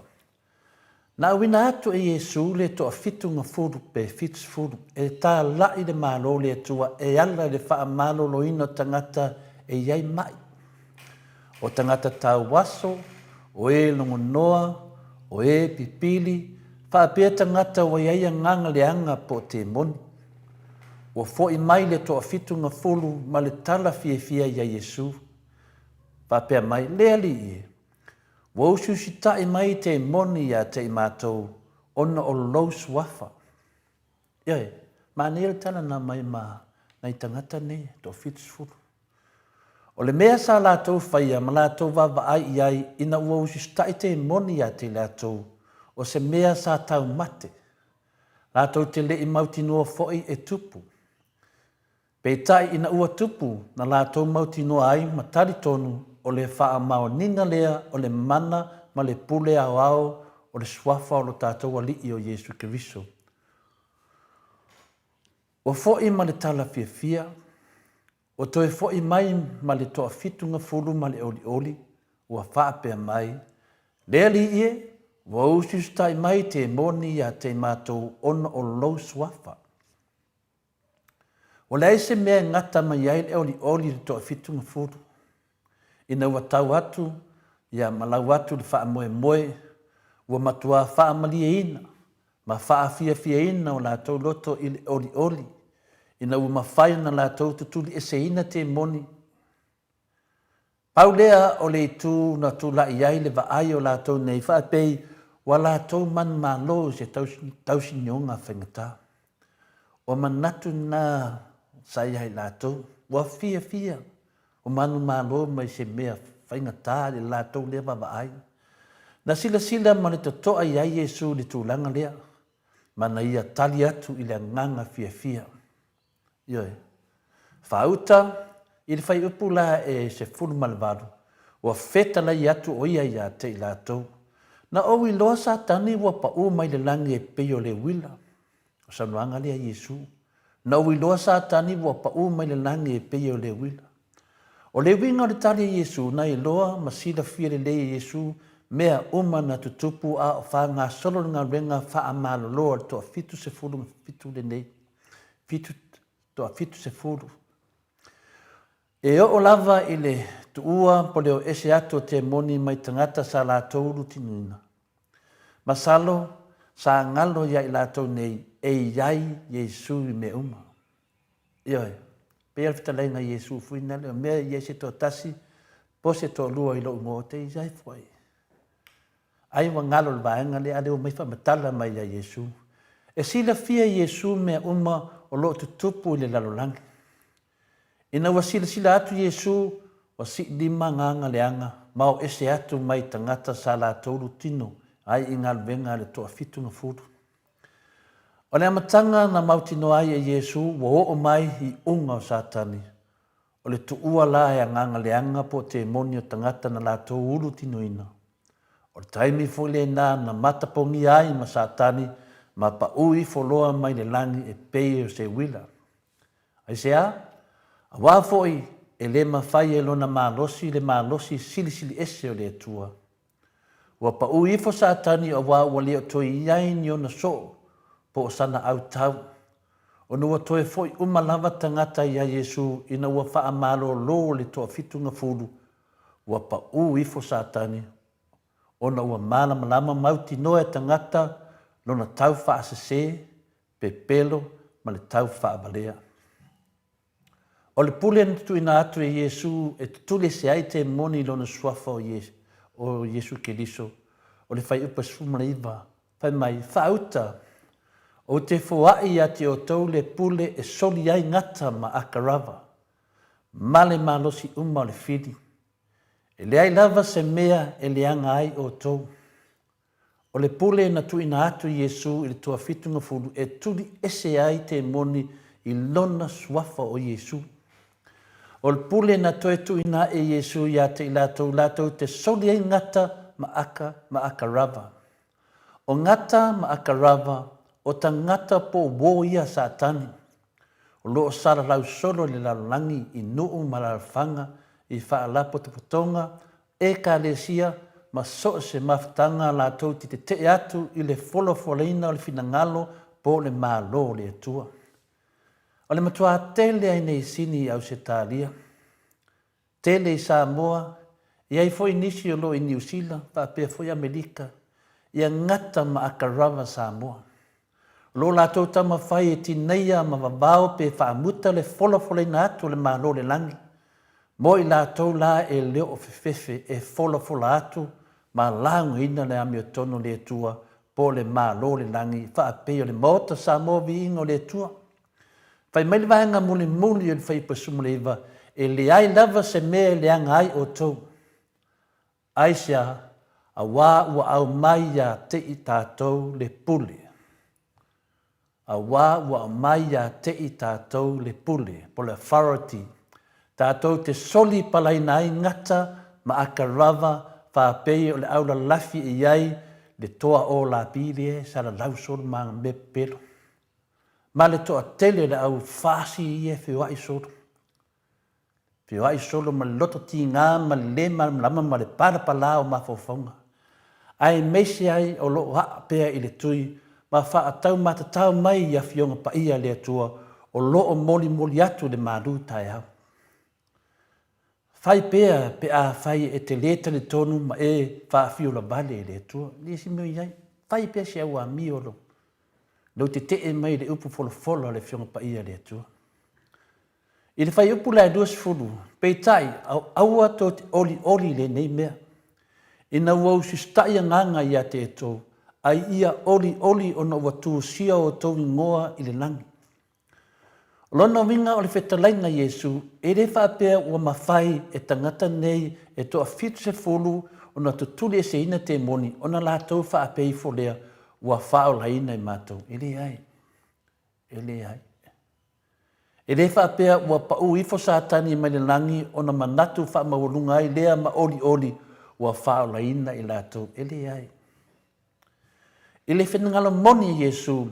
Na auina atu e Iesu le toafitugafulu pe 70 e talaʻi le Malo o le Atua e ala i le faamaloloina o tagata e i ai maʻi, o tagata tauaso, o e logonoa, o e pipili, faapea tagata ua i ai agaga leaga po o temoni. Ua foʻi mai le toafitugafulu ma le tala fiafia iā Iesu, faapea mai, Le Alii e, Ua usiusitaʻi mai temoni ia te i matou ona o lou suafa. Ioe, manaia le tala na aumai ma nai tagata nei e toa-70. O le mea sa latou faia ma latou vaavaai i ai ina ua usiusitaʻi temoni ia te i latou, o se mea sa taumate. Latou te le i mautinoa foi e tupu. Peitai ina ua tupu na latou mautinoa ai ma talitonu o le faamaoniga lea o le mana ma le pule aoao o le Suafa o lo tatou Alii o Iesu Keriso. Ua foi ma le tala fiafia, ua toe foi mai ma le toafitugafulu ma le olioli, ua faapea mai, Le Alii e, ua usiusitai mai temoni ia te i matou ona o lou Suafa. Ua leai se mea e gata mai ai le olioli i le toafitugafulu, ina ua tau atu ia ma lau atu le faamoemoe, ua matuā faamalieina ma faafiafiaina o latou loto i le olioli, ina ua mafai ona latou tutulieseina temoni. Pau lea o le itu na tulai ai le vaai o latou nei faapei ua latou manumalo i se tausinioga faigata. Ua manatu na sa ia i latou, ua fiafia o manumalo mai se mea faigata i le latou lea vaavaai. Na silasila ma le totoa i ai Iesu i le tulaga lea, ma na ia tali atu i le agaga fiafia. Ioe. Faauta, i le fuaiupu la e 18, ua fetalai atu ʻo ia ia te i latou. Na ou iloa Satani ua paʻū mai le lagi e pei o le uila. O saunoaga lea a Iesu. Na ou iloa Satani ua paʻū mai le lagi e pei o le uila. O le uiga o le tali a Iesu, na iloa ma silafia lelei e Iesu mea uma na tutupu a o faagasolo le galuega faamalolo a le toafitusefulu lenei. 70. E oo lava i le tuua po le o ese atu o temoni mai tagata sa latou lutinuina. Masalo sa galo ia i latou nei e i ai Iesu i mea uma. Ioe, pei o le fetalaiga a Iesu fui na lea, o mea i ai se toatasi po se toalua i lou igoa, te i ai foi. Ai ua galo le vaega lea, a lea ua omai faamatala mai ia Iesu. E silafia e Iesu mea uma o lo o tutupu i le lalolagi. Ina ua silasila atu Iesu, Ua sii lima agaga leaga ma o ese atu mai tagata sa latou lutino ai i galuega a le toafitugafulu. O le amataga na mautinoa ai e Iesu ua oo mai i uga o Satani, o le tuua la e agaga leaga po o temoni o tagata na latou ulu tinoina. O le taimi foi lena na matapogia ai ma Satani ma paʻu ifo loa mai le lagi e pei o se uila. Aisea? Aua foi e le mafai e lona malosi le malosi silisili ese o le Atua. Ua paʻu ifo Satani auā ua le o toe i ai ni ona soo po o sana autau, ona ua toe foʻi uma lava tagata iā Iesu ina ua faamalōlō le toafitugafulu, ua paʻu ifo Satani ona ua malamalama mautinoa e tagata lona tau faasesē pepelo ma le tau faavalea. O le pule na tutuina atu e Iesu e tutuli ese ai temoni i lona suafa o Iesu Keriso, o le fuaiupu e 19, fai mai, Faauta, ou te foai ia te outou le pule e soli ai gata ma akarava, ma le malosi uma o le fili. E leai lava se mea e leaga ai outou. O le pule na tuuina atu e Iesu i le toafitugafulu e tuli ese ai temoni i lona suafa o Iesu. O le pule na toe tuuina aʻe e Iesu iā te i latou latou te soli ai gata ma aka ma akarava. O gata ma akarava o tagata po o uō ia a Satani. O lo o salalau solo i le lalolagi i nuu ma alaalafaga i faalapotopotoga Ekalesia ma so o se mafutaga latou te tetee atu i le folafolaina o le finagalo po o le Malo o le Atua. O le matuā tele ai nei sini i Ausetalia, tele i Samoa, i ai foi nisi o lo o i Niu Sila faapea foi Amelika, ia gata ma akarava Samoa. O lo latou taumafai e tineia ma vavao pe faamuta le folafolaina atu o le Malo o le Lagi, mo i latou la e le o fefefe e folafola atu ma laugaina le amiotonu o le Atua po o le Malo o le Lagi faapei o le Maota Samoa Viiga o le Atua. Fai mai le vaega mulimuli o le Fuaiupu 19, E leai lava se mea e leaga ai outou. Aisea, auā ua aumai iā te i tātou le pule. Auā ua aumai iā te i tātou le pule, po le authority, tātou te soli palaina ai gata ma akarava fāpei o le aulalafi e i ai le toa o lapili e salalau solo ma mea pepelo. Ma le toatele o le au fasi ia e feoai solo. Feoai solo ma le loto tigā ma le lē malamalama ma le palapalā o mafaufauga, aemaise ai o lo o aa pea i le tui ma faataumatatao mai i Afioga Paia a le Atua o lo o molimoli atu le malu taeao. Fai pea pe afai e te lē talitonu ma e faafiolavale i le Atua. E leai se mea o i ai. Fai pea se au amio lou, lou tetee mai i le upu folafola a le Afioga Paia a le Atua. I le fuaiupu la e 20, peitai, aua tou te olioli i lenei mea, ina ua usitaʻi agaga ia te outou, a ia olioli ona ua tusia outou igoa i le lagi. O lona uiga o le fetalaiga Iesu, e le faapea ua mafai e tagata nei e toafitusefulu ona tutuli eseina temoni ona latou faapea ifo lea ua faaolaina i matou. E leai. E leai. E le faapea ua paʻu ifo Satani mai le lagi ona manatu faamaualuga ai lea ma olioli ua faaolaina i latou. E leai. I le finagalo moni a Iesu,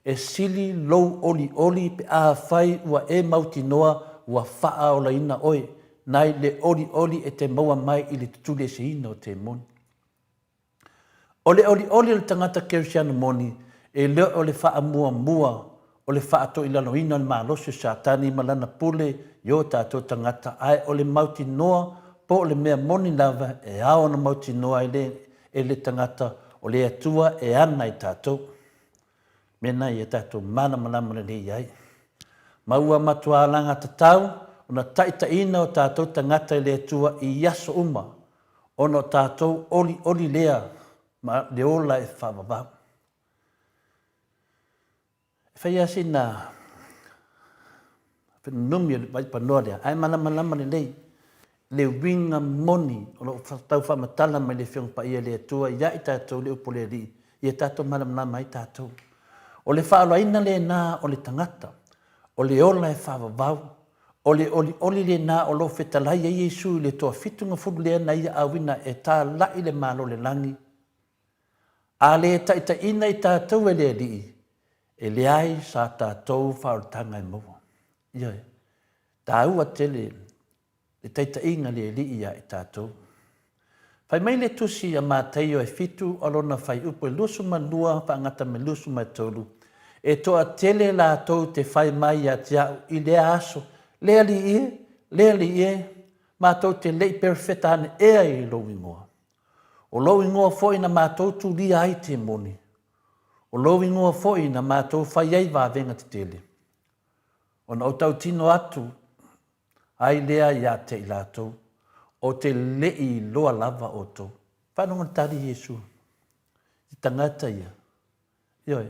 e sili lou olioli pe afai ua e mautinoa ua faaolaina oe, nai le olioli e te maua mai i le tutuli eseina o temoni. O le olioli o le tagata Kerisiano moni, e le o le faamuamua o le faatoilaloina o le malosi o Satani ma lana pule i o tatou tagata, ae o le mautinoa po o le mea moni lava e ao ona mautinoa ai le, e le tagata o le Atua e ana i tatou. Mea na ia tatou malamalama lelei ai. Ma ua matua alagatatau ona taitaiina o tatou tagata i le Atua i aso uma, ona o tatou olioli lea ma le ola e faavavau. E fai lava sina numi o le vaipanoa lea, ae malamalama lelei. Le uiga moni o lo o tau faamatala mai le Afioga Paia le Atua ia i tatou le upu a le Alii, ia tatou malamalama ai tatou. O le faaolaina lena o le tagata, o le ola e faavavau, o le olioli lena o lo o fetalai ai Iesu i le toafitugafulu lea na ia auina e talai le Malo o le Lagi. A le taitaiina i tatou e le Alii, e leai sa tatou faaolataga e maua. Ioe, taua tele le taitaiga a le Alii ia i tatou. Fai mai le Tusi a Mataio e fitu a lona faiupu e 22 faagata ma le 23, E toatele latou te fai mai ia te au i lea aso, Le Alii e, le Alii e, matou te le i perofeta ane ea i lou igoa? O lou igoa foi na matou tulia ai temoni. O lou igoa foi na matou fai ai vavega tetele. Ona ou tautino atu ai lea ia te i latou, Ou te le i iloa lava outou. Faalogo le tali Iesu i tagata ia. Ioe.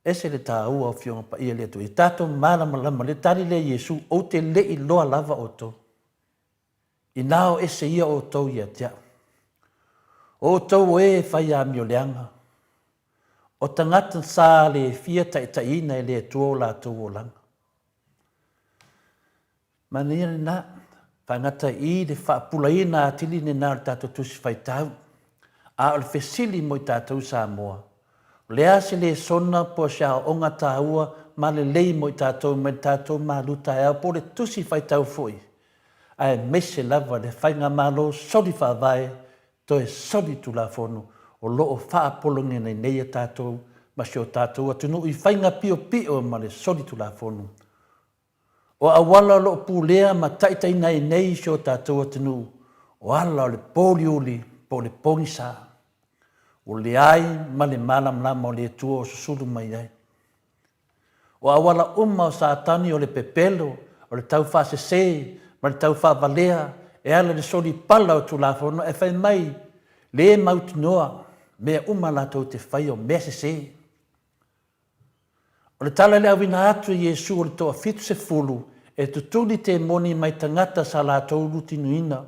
Ese le taua o Afioga Paia le Atua. Ia tatou malamalama le tali lea Iesu, ou te le i iloa lava outou. Inā o ese ia outou ia te au. O outou o e e fai amioleaga, o tagata sa le fia taitaiina e le Atua o latou olaga. Manaia lena, faagata i le faapulaina atili lena o le tatou Tusi Faitau. A o le fesili mo i tatou Samoa, o le a se lesona po o se aoaoga taua ma lelei mo i tatou mai le tatou malu taeao po o le Tusi Faitau foi, aemaise lava le Faigamalo soli faavae toe soli Tulafono o lo o faapologia nei a tatou ma si o tatou atunuu i faiga piopio ma le soli Tulafono. O auala o lo o pulea ma taitaiina ai nei si o tatou atunuu, o ala o le pōuliuli po o le pogisa, ua leai ma le malamalama o le Atua o susulu mai ai. O auala uma o Satani o le pepelo, o le taufaasese ma le taufaavalea e ala i le soli pala o Tulafono ae fai mai le mautinoa mea uma latou te faia o mea sese. O le tala i le auina atu e Iesu o le toafitusefulu e tutuli temoni mai tagata sa latou lutinuina,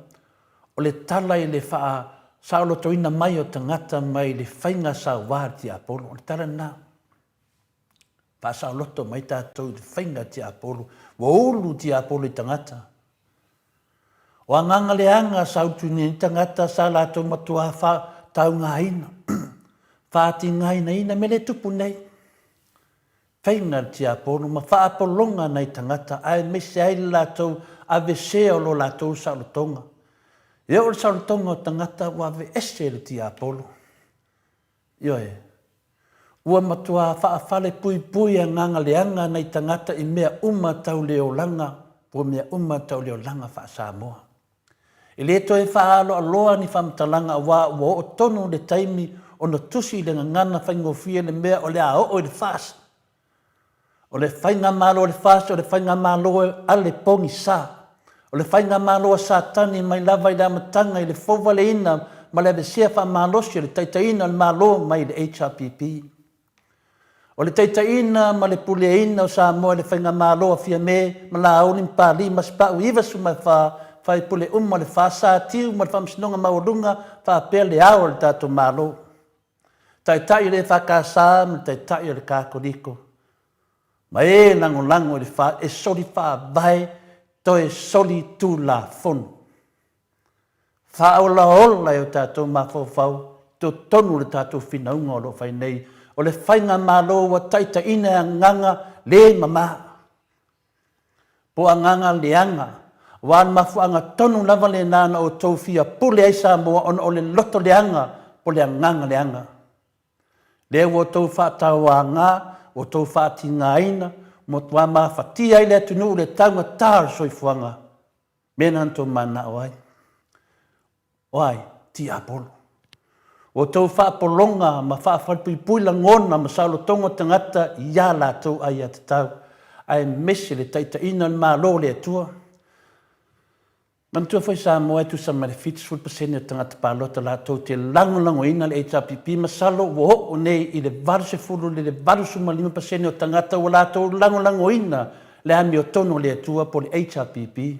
o le tala i le faasaolotoina mai o tagata mai le faiga saua a le tiapolo. O le tala lena. Faasaoloto mai tatou i le faiga tiapolo. Ua ulu tiapolo i tagata. O agaga leaga sa utuina ai tagata sa latou matuā faataugaina, faatigainaina mea le tupu nei. Faiga le tiapolo ma faapologa nai tagata aemaise ai le latou avesea o lo latou saolotoga. E oo le saolotoga o tagata ua aveese e le tiapolo. Ioe. Ua matua faafalepuipui agaga leaga nai tagata i mea uma tau le olaga po o mea uma tau le olaga faa-Samoa. E le toe faaaloaloa ni faamatalaga aua ua oo tonu le taimi ona tusi i le gagana faigofie le mea o le a oo i le FAST. O le Faigamalo a le FAST o le Faigamalo a le pogisa. O le Faigamalo a Satani mai lava i le amataga i le fouvaleina ma le avesea faamalosi o le taitaiina o le Malo mai le HRPP. O le taitaiina ma le puleaina o Samoa i le Faigamalo a Fiame ma Laauli ma Papalii ma Sipau 94 faipule uma o le FAST sa tiu ma le Faamasinoga Maualuga faapea le Ao o le tatou Malo. Taitai o le EFKS ma le Taitai o le Katoliko, ma e lagolago i le fa e soli faavae toe soli tulafono. Faaolaola e o tatou mafaufau i totonu o le tatou finauga o lo o fai nei, o le faigamalo ua taitaiina e agaga le mama. Po o agaga leaga, aua o le mafuaaga tonu lava lena na outou fia pule ai Samoa ona o le loto leaga po o le agaga leaga. Lea ua outou faatauaga, ua outou faatigaina, matua mafatia ai le atunuu i le taugata o le soifuaga, mea na outou mananao ai. O ai? Tiapolo. Ua outou faapologa ma faafalepuipui lagona ma saolotoga o tagata i a latou aiatatau, aemaise le taitaiina o le Malo o le Atua. Manatua foi Samoa e tusa ma le 70% o tagata palota latou te lagolagoina le HRPP, masalo ua oo nei i le 80 i le 85% o tagata ua latou lagolagoina le amiotonu a le Atua po o le HRPP.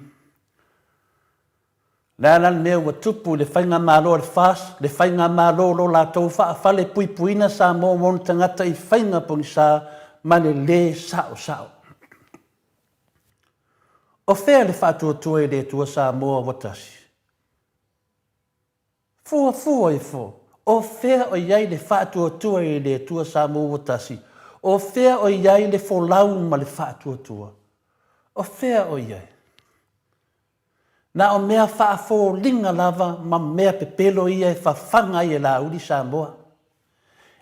Le a la le mea ua tupu i le Faigamalo a le FAST, le Faigamalo o lo latou faafalepuipuina Samoa ma ona tagata i faiga pogisa ma le lē saosao? O fea le faatuatua i le Atua Samoa ua tasi? Fuafua ifo, o fea o i ai le faatuatua i le Atua Samoa ua tasi? O fea o i ai le folau ma le faatuatua? O fea o i ai? Na o mea faafoliga lava ma mea pepelo ia e fafaga ai e Laauli Samoa.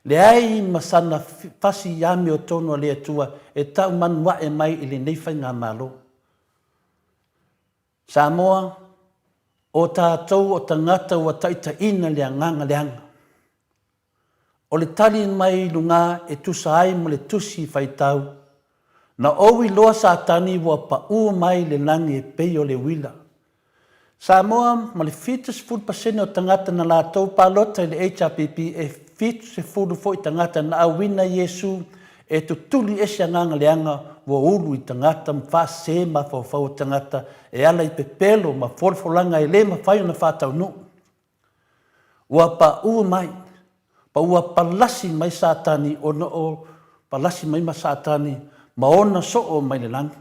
Leai ma sana fasi amiotonu a le Atua e tau manuae mai i lenei faigamalo. Samoa, o tatou o tagata ua taitaiina le agaga leaga. O le tali mai i luga e tusa ai ma le tusi faitau, Na ou iloa Satani ua paʻu mai le lagi e pei o le uila. Samoa ma le 70% o tagata na latou palota i le HRPP e 70 foi tagata na auina Iesu e tutuli ese agaga leaga ua ulu i tagata ma faasese mafaufau o tagata e ala i pepelo ma folafolaga e le mafai ona faataunuu. Ua paʻu mai, pa ua palasi mai Satani ona o palasi mai ma Satani ma ona soo mai le lagi.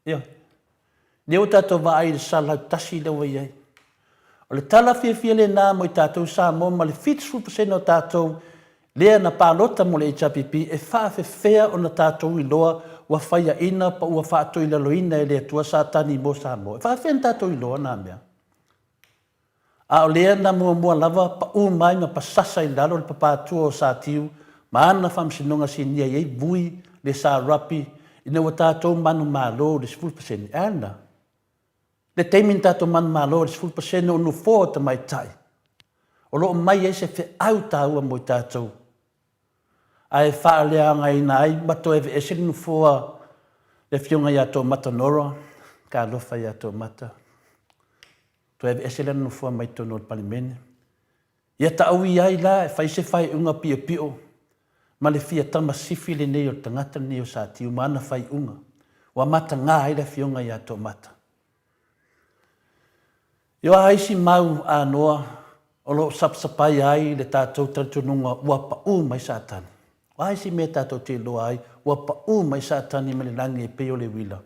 Ioe. Lea ua tatou vaai i le 101 lea ua i ai. O le tala fiafia lena mo i tatou Samoa ma le 70% o tatou lea na palota mo le HRPP e faafefea ona tatou iloa ua faiaina pa ua faatoilaloina e le Atua Satani mo Samoa. E faafefea ona tatou iloa na mea? A o lea na muamua lava paʻu mai ma pasasa i lalo le papatua o Satiu ma ana faamasinoga sinia i ai vui le sa rugby ina ua tatou manumalo i le 10%. E a lena? Le taimi na tatou manumalo i le 10% o nofoa o tamaitai o lo o mai ai se feau taua mo i tatou ae faaleagaina ai ma toe aveese le nofoa le Afioga ia Toomata Nora, talofa ia Toomata. Toe aveese lana nofoa mai totonu o le Palemene. Ia taui ai la e fai se faaiuga piopio ma le fia tama sifi lenei o le tagata lenei o Satiu ma ana faaiuga ua mataga ai le Afioga ia Toomata. I o a isi mau anoa o lo o sapasapaia ai le tatou talitonuga ua paʻu mai Satani? O a isi mea tatou te iloa ai ua paʻu mai Satani mai le lagi e pei o le uila?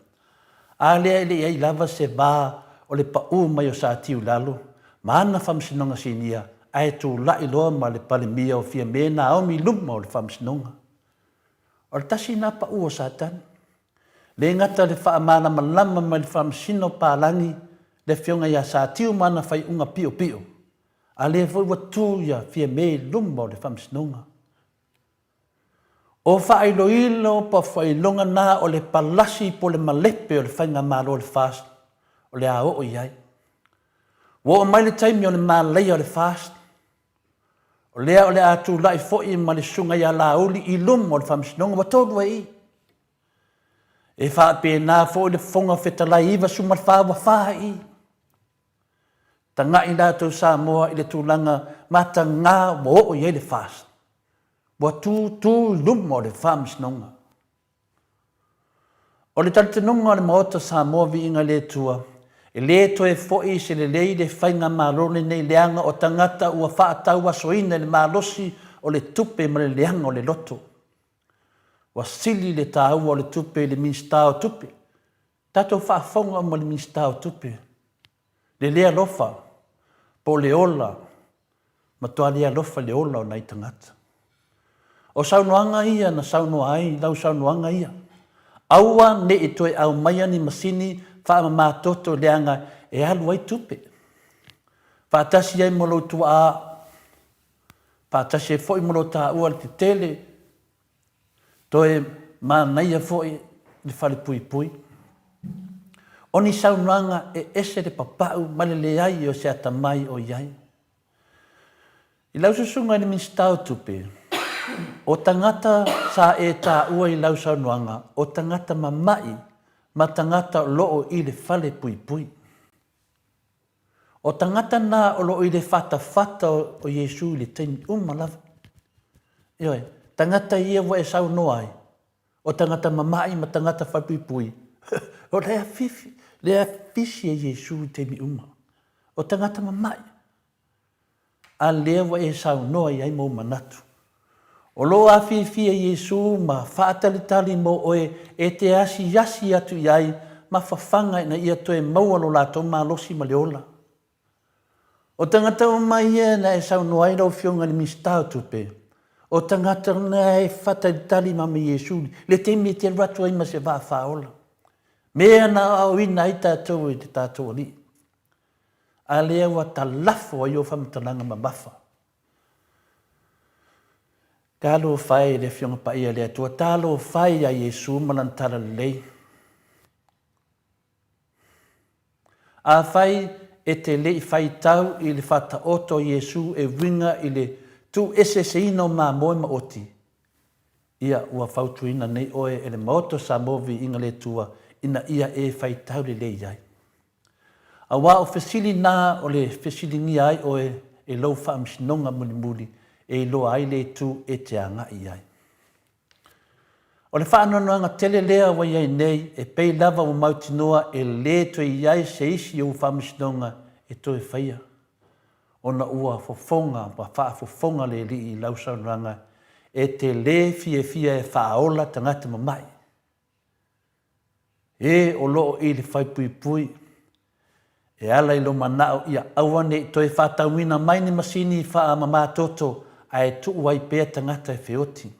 A lea e le i ai lava se va o le paʻu mai o Satiu i lalo ma ana faamasinoga sinia ae tulai loa ma le Palemia o Fiame Naomi i luma o le faamasinoga. O le tasi lena paʻu o Satani. Le gata le faamalamalama mai le Faamasino Palagi le Afioga ia Satiu ma ana faaiuga piopio, a lea foi ua tu ia Fiame i luma o le Faamasinoga. O faailoilo pa failoga na o le palasi po le malepe o le Faigamalo o le FAST o le a oo i ai. Ua oo mai le taimi o le malaia o le FAST, o lea o le a tulai foi ma le Susuga ia Laauli i luma o le Faamasinoga ua tolu ai i. E faapena foi le Fofoga Fetalai 94 ua fa i. Taga'i latou Samoa i le tulaga mataga ua oo i ai le FAST. Ua tutu i luma o le Faamasinoga. O le talitonuga o le Maota Samoa Viiga i le Atua, e le toe foi se lelei le Faigamalo lenei leaga o tagata ua faatauasoina i le malosi o le tupe ma le leaga o le loto. Ua sili le taua o le tupe i le Minisita o Tupe. Tatou faafofoga uma i le Minisita o Tupe, le le alofa po o le ola, matua le alofa i le ola o nai tagata. O saunoaga ia na saunoa ai lau saunoaga ia, aua ne i toe aumaia ni masini faamamatoto leaga e alu ai tupe. Faatasi ai ma lou tuaa Faatasi ai foi ma lo taua le tetele, toe manaia foi le falepuipui. O ni saunoaga e ese le papau ma le leai o se atamai o i ai. I lau susuga i le Minisita o Tupe, o tagata sa e taua i lau saunoaga, o tagata mama'i ma tagata o lo o i le falepuipui. O tagata na o lo o i le fatafata o Iesu i le taimi uma lava. Ioe, tagata ia ua e saunoa ai, o tagata mama'i ma tagata falepuipui, o le afifi, le afisi e Iesu i taimi uma. O tagata mama'i, a lea ua e saunoa i ai ma ou manatu. O lo o afifi e Iesu ma faatalitali mo oe e te asiasi atu i ai ma fafaga ina ia toe maua lo latou malosi ma le ola. O tagata uma ia na e saunoa ai lau Afioga i le Minisita o Tupe, o tagata na e faatalitali ma me Iesu le taimi e te alu atu ai ma se vaa faaola. Mea na aoaoina ai tatou e le tatou Alii. A lea ua talafo ai ou faamatalaga mamafa. Talofa e i le Afioga Paia a le Atua, talofa e ia Iesu ma Lana talalelei. Afai e te le i faitau i le faataoto a Iesu e uiga i le tuueseeseina o mamoe ma oti, ia ua fautuaina nei oe e le Maota o Samoa Viiga le Atua ina ia e faitau lelei ai. Aua o fesili na o le fesiligia ai oe e lou faamasinoga mulimuli e iloa ai le itu e te agai i ai. O le faanoanoaga tele lea ua i ai nei, e pei lava ua mautinoa e lē toe i ai se isi ou faamasinoga e toe faia, ona ua fofoga ma faafofoga le Alii i lau saunoaga e te lē fiafia e faaola tagata mama'i. E o lo o i le faipuipui, e ala i lou manao ia aua ne i toe faatauina mai ni masini faamamatoto ae tuu ai pea tagata e feoti.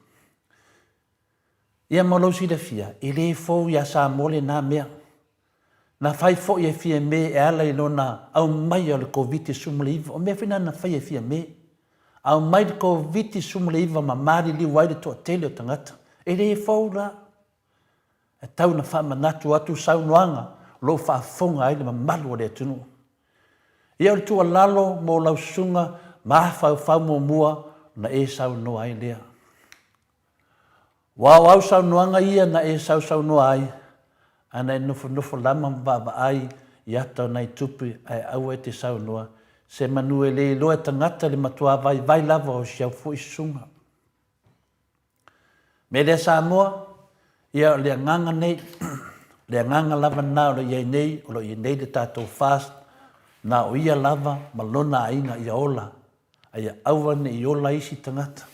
Ia mo lou silafia, e le fou iā Samoa lena mea. Na fai foi e Fiame e ala i lona aumaia o le Koviti-19. O mea foi na na faia e Fiame. Aumai le Koviti-19 ma maliliu ai le toatele o tagata. E le fou la. E tau ina faamanatu atu saunoaga o lo o faafofoga ai le mamalu o le atunuu. Ia o le tuualalo mo lau susuga mafaufau muamua ona e saunoa ai lea. Ua o au saunoaga ia na e sausaunoa ai, a na e nofonofo lama ma vaavaai i ata o nai tupe ae aua e te saunoa, se manu e le iloa e tagata le matuā vaivai lava o si au foi susuga. Mea lea Samoa, ia o le agaga nei, le agaga lava lena o lo o i ai nei, o lo o i ai nei le tatou fast, na o ia lava ma lona aiga ia ola, a ia aua ne i ola isi tagata.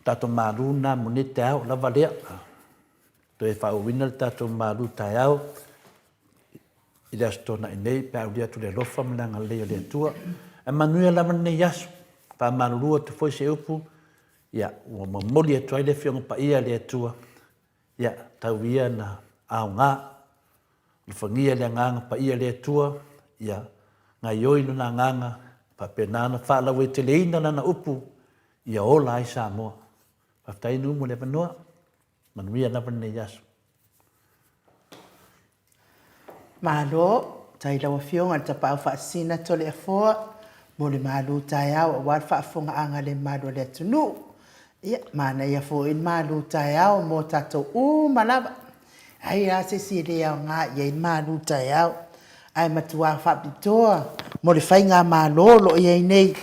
Tatou malu lena mo nei taeao lava lea. Toe faaauauina le tatou malu taeao i le Aso Toonai nei pe a aulia atu le alofa ma le agalelei o le Atua. Ae manuia lava lenei aso. Faamalulu atu foi se upu, ia, ua momoli atu ai le Afioga Paia a le Atua, ia, tau ia na aoga. Alofagia le Agaga Paia o le Atua, ia gaioi Lona Agaga, faapena ona faalauaiteleina Lana upu, ia ola ai Samoa. Faafetai Numu mo le avanoa. Manuia lava lenei aso. Malo, tai lau Afioga i le Tapaau Faasisina Toleafoa mo le malu taeao aua le faafofogaaga le mamalu o le atunuu. Ia, manaia foi le malu taeao mo tatou uma lava. Ai lava se isi e le aoga i ai le malu taeao, ae matua faapitoa mo le faigamalo o lo o i ai nei,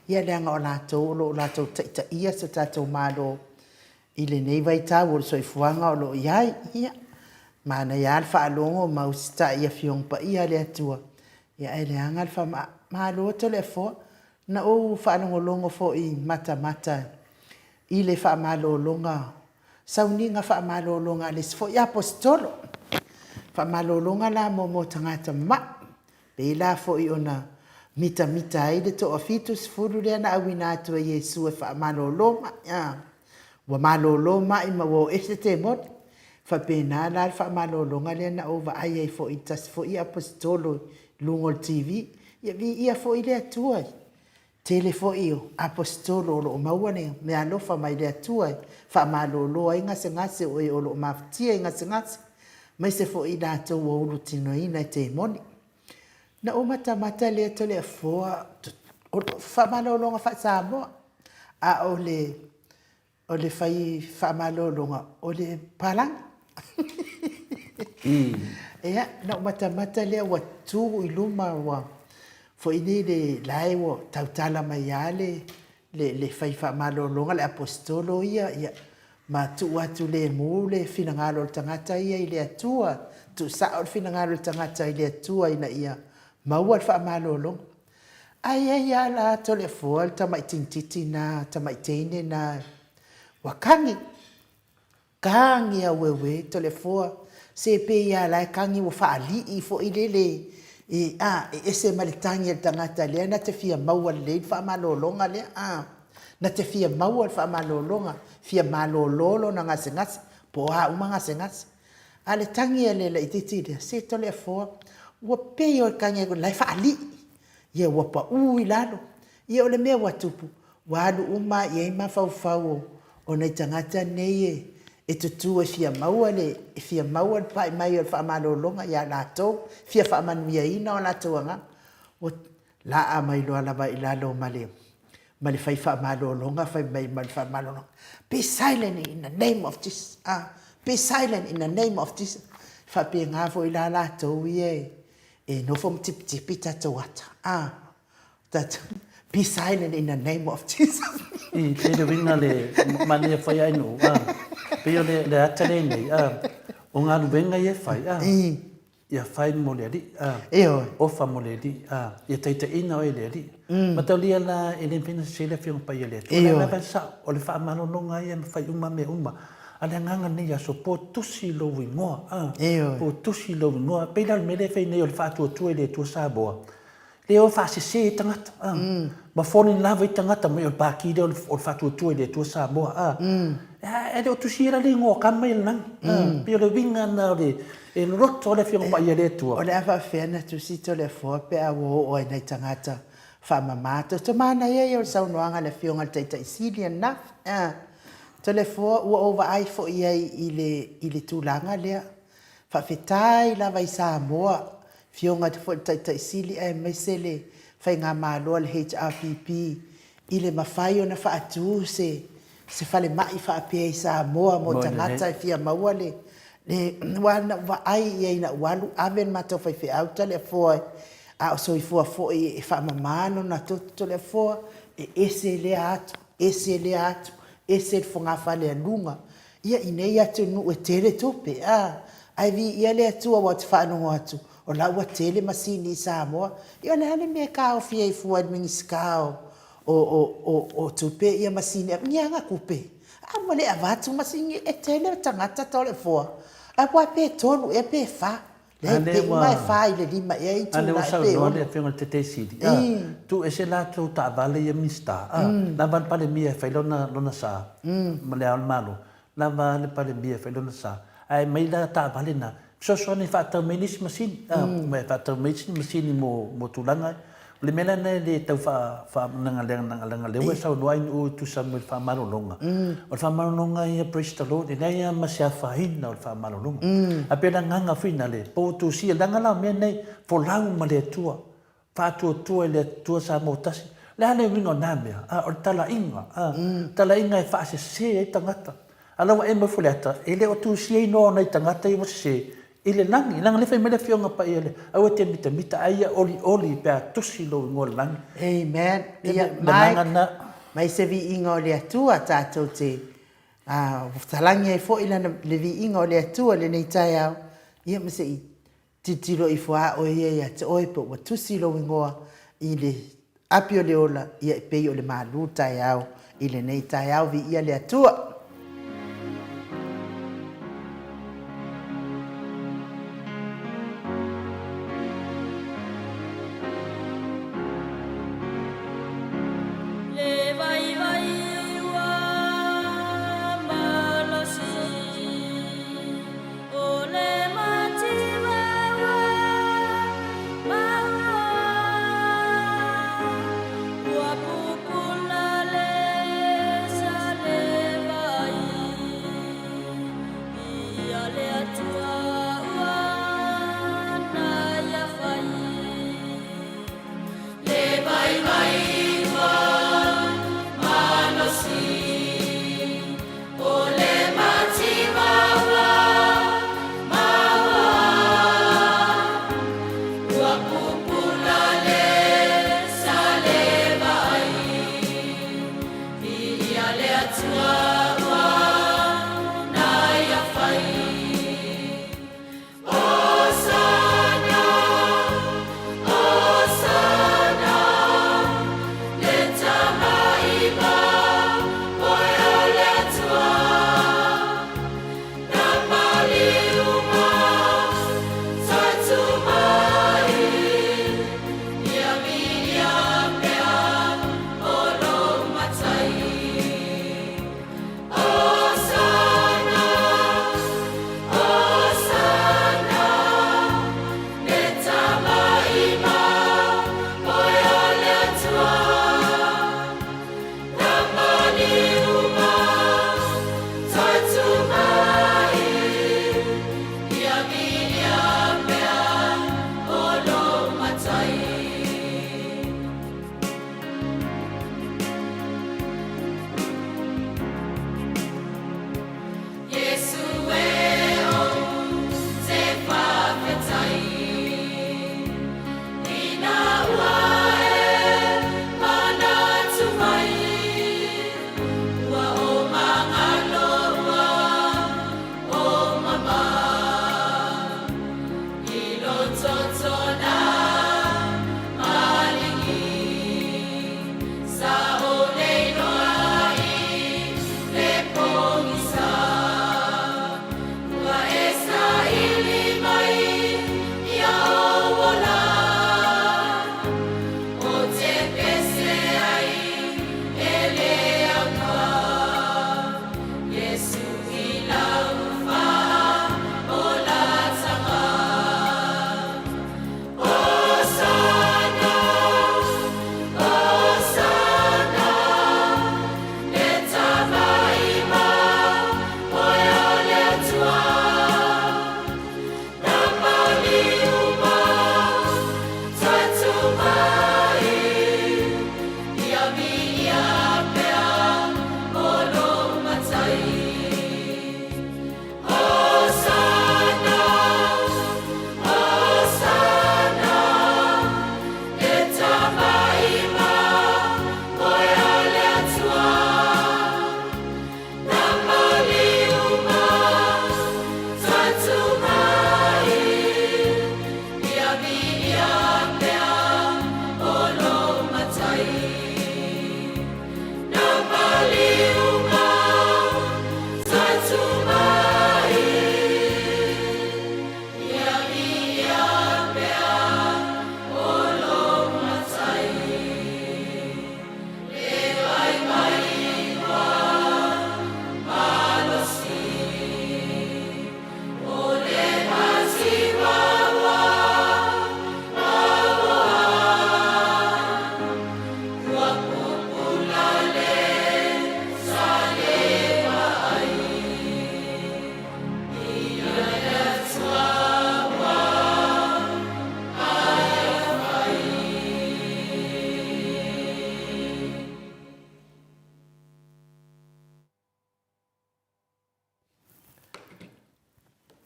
ia leaga o latou o lo o latou taitaia si o tatou Malo i lenei vaitau o le soifuaga o lo o i ai. Ia, manaia lava le faalogo ma usitai i Afioga Paia a le Atua, ia ae leaga le faama... Malo Toleafoa, na ou faalogologo foi matamata i le faamalologa, sauniga faamalologa a le isi foi Aposetolo. Faamalologa la mo mo tagata mama'i, pei la foi ona mitamita ai le toafitusefulu lea na auina atu e Iesu e faamalolo ma'i, a, ua malolo ma'i ma ua o ese temoni. Faapena la le faamalologa lea na ou vaai ai foi i le tasi foi Aposetolo i luga o le TV. Ia viia foi le Atua i tele foi o Aposetolo o lo o maua le meaalofa mai le Atua e faamalolo ai gasegase o e o lo o mafatia i gasegase, aemaise foi i latou ua ulutinoina e temoni. Na ou matamata lea Toleafoa, o faamalologa faa-Samoa, a o le O le fai faamalologa o le palagi. Ia, na ou matamata lea ua tu i luma ua foi nei le la e ua tautala mai lava le, le, le fai faamalologa, le aposetolo ia, ia. ma tuu atu lemu le finagalo o le tagata ia i le Atua, tuusao le finagalo o le tagata i le Atua ina ia maua le faamalologa. Ae i ai lava la Toleafoa le tamai tinititi na, tamai teine na ua kagi, Kagi aueue Toleafoa, se pei lava la e kagi ua faalii foi lele e, a, e ese ma le tagi a le tagata lea na te fia maua lelei le faamalologa lea, a, na te fia maua le faamalologa, fia malolo lona gasegase, po o a uma gasegase. A o le tagi a le laitiiti lea, se Toleafoa, ua pei o le tagi atu la e faalii, ia ua pau i lalo. Ia o le mea ua tupu, ua alu uma lava i ai mafaufau o nai tagata nei e tutu e fia maua le, e fia maua le pai mai o le faamalologa ia latou, fia faamanuiaina o latou agaga. Ua laa mai loa lava i lalo ma le, ma le fai faamalologa fai mai ma le faamalologa, Be silent in the name of Jesus. Ah, be silent in the name of Jesus. E faapena foi la latou ia e nofo ma tipitipi tatou ata. Ah, That be silent in the name of Jesus. I tele uiga le manaia fai ai nuu, a. Pei o le ata lenei, a, o galuega ia e fai, a, ia fai mo le Alii, a, ofa mo le Alii, a, ia taitaiina oe e le Alii. Mataulia la e le mafai ona sese le Afioga Paia a le Atua, o le a lava le sao, o le faamalologa ia e mafai uma mea uma. A o le agaga lenei aso, po tusi lou igoa, a, po tusi lou igoa. Pei la o le mea lea e fai nei o le faatuatua i le Atua Samoa, Lea o faasese ai tagata a. Ma fall in love ai tagata mai o le pati lea o le Faatuatua i le Atua Samoa a. E le o tusia la le igoa o tama ia i le lagi a. Pei o le uiga lena o le e loloto le Afioga Paia a le Atua. O le a faapefea ona tusi Toleafoa pe a ua oo ai nai tagata faamama toto. Manaia ia o le saunoaga a le Afioga i le Taitai Sili ananafi a. Toleafoa ua ou vaai foi i ai i le tulaga lea. Faafetai lava i Samoa, Afioga foi i le Taitai Sili aemaise le Faigamalo a le HRPP i le mafai ona faatu se se falemai faapea i Samoa mo tagata e fia maua le le aua na ou vaai i ai ina ua alu ave le matou faifeau Toleafoa a o soifua foi e faamama lona toto Toleafoa, e ese lea atu, ese lea atu, ese le fogafale a luga. Ia i nei atunuu e tele tupe, a, ae viia le Atua aua ou te faalogo atu o la ua tele masini i Samoa. Ia o le a le mea e taofi ai fua e le Minisita o, o, o, o, o tupe ia masini, ni ana tupe? A ua le avatu masini, e tele tagata Toleafoa, aua pe tolu ea pe fa. A lea ua, e fa i le lima ea itula, a lea ua saunoa le Afioga i le Taitaifono Sili, a, tuu ese latou taavale ia Minisita, a, lava le Palemia e fai lona, lona sa, ma Le Ao o le Malo, lava le Palemia e fai lona sa, ae aumai la taavale na, fesoasoani e faatau mai nisi masini, a, ma e faatau mai isi masini mo, mo tulaga O le mea la lena e le tau faamanagaleaga lea ua e saunoa ai e tusa ma le faamalologa. O le faamalologa ia, praise the Lord, e leai lava ma se afaina o le faamalologa. Ae pei o le agaga foi lea, po ua tusia, leaga la o mea nei, folau ma le Atua, faatuatua i le Atua Samoa tasi. O le a le uiga o na mea? O le talaiga, talaiga e faasese ai tagata. A o la ua e nofo i le ata, e le o tusia igoa o nai tagata ia ua sese i le lagi. Leaga o lea e fai mai le Afioga Paia, aua e te mitamita, ae ia olioli pe a tusi lou igoa i le lagi. Amen. Ia, Mike, mai se viiga o le Atua tatou te talagi ai foi lana, le viiga o le Atua i lenei taeao, ia ma se i Tilotilo ifo a oe ia ia te oe pe ua tusi lou igoa i le api o le ola, ia e pei o le malu taeao i lenei taeao. Viia le Atua. Le vaivai ua malosi. O le mativa ua maua, ua pupula le saleva.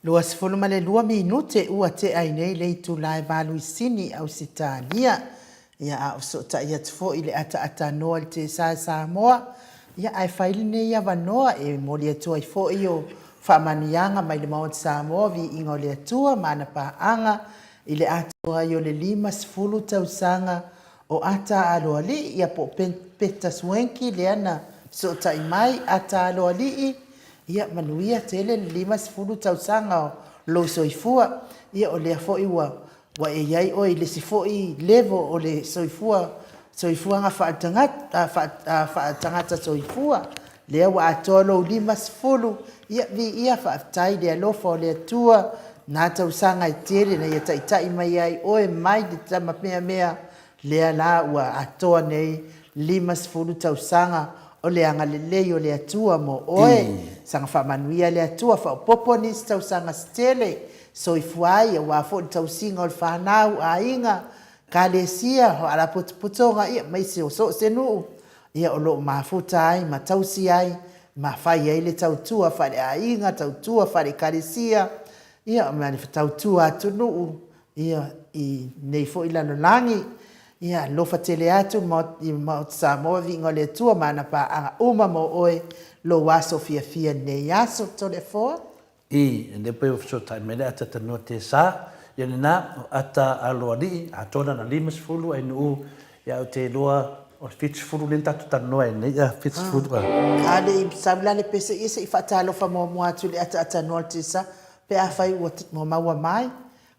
22 minute ua tea ai nei le itula e Valuisini, Ausetalia. Ia, a o fesootai atu foi i le ataatanoa i le Tesa e Samoa, ia, ae fai lenei avanoa e momoli atu ai foi o faamanuiaga mai le Maota Samoa, Viiga o le Atua ma ana paaga i le atoa ai o le 50 tausaga o Ata Aloalii, ia po o Peta Swanky lea na fesootai mai, Ata Aloalii, Ia manuia tele le 50 tausaga o lou soifua. Ia o lea foi ua ua e i ai oe i le isi foi level o le soifua soifuaga faaletagata faaletagata soifua. Lea ua atoa lou 50, ia viia faafetai i le alofa o le Atua na tausaga e tele na ia taitai mai ai oe mai le tama meamea Lea la ua atoa nei 50 tausaga o le agalelei o le Atua mo oe. Saga faamanuia le Atua faaopoopo nisi tausaga se tele, soifua ai aua foi le tausiga o le fanau, aiga, kalesia, faalapotopotoga ia maise o so o se nuu ia o lo o mafuta ai ma tausi ai ma fai ai le tautua faaleaiga, tautua faale-ekalesia, ia ma le tautua atunuu Ia, i nei foi lalolagi, ia alofa tele atu i Maota Samoa, viiga o le Atua ma ana paaga uma mo oe, lou aso fiafia lenei aso. Toleafoa. I, lea pei ua fesootai mai le ata tanoa tesa, ia lena, o ata aloalii, atoa lana 50 ainuu, ia ou te iloa o le 70 lea na tatou talanoa ai nei, a, 70 a. A le i sau la le pese, ia se i faatalofa muamua atu i le ataatanoa o le tesa, pe afai ua maua mai.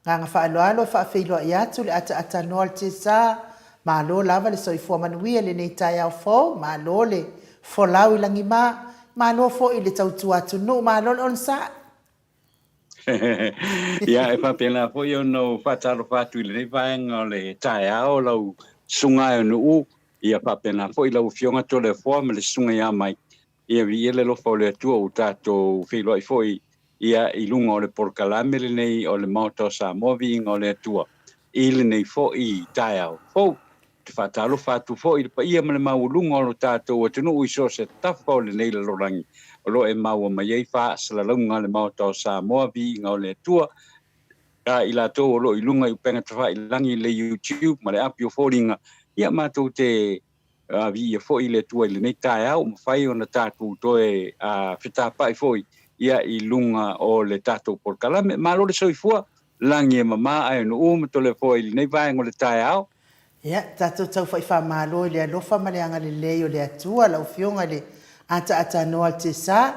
Agaga faaaloalo e faafeiloai atu le ataatanoa o le Tesa, malo lava le soifua manuia i lenei taeao fou, malo le folau i lagima, malo foi i le tautua atunuu, malo le onosai. Ia, e faapena foi ona ou faatalofa atu i lenei vaega o le taeao lau Susuga e Nuu, ia faapena foi lau Afioga Toleafoa ma le Susuga ia Mike. Ia viia le alofa o le Atua ua tatou feiloai foi ia i luga o le polokalame lenei o le Maota o Samoa Viiga o le Atua i lenei foi taeao fou. Ou te faatalofa atu foi i le paia ma le maualuga o lo tatou atunuu i so o se tafa o lenei lalolagi o lo o e maua mai ai faasalalauga a le Maota o Samoa Viiga o le Atua a i latou o lo o i luga i upega tafailagi i le YouTube ma le api o foliga. Ia matou te A viia foi le Atua i lenei taeao, ua mafai ona tatou toe fetapai foi ia i luga o le tatou polokalame. Malo le soifua, lagi e mama ae nuu ma Toleafoa i lenei vaega o le taeao. Ia, tatou taufa'i faamalo i le alofa ma le agalelei o le Atua, lau Afioga i le ataatanoa o le Tesa.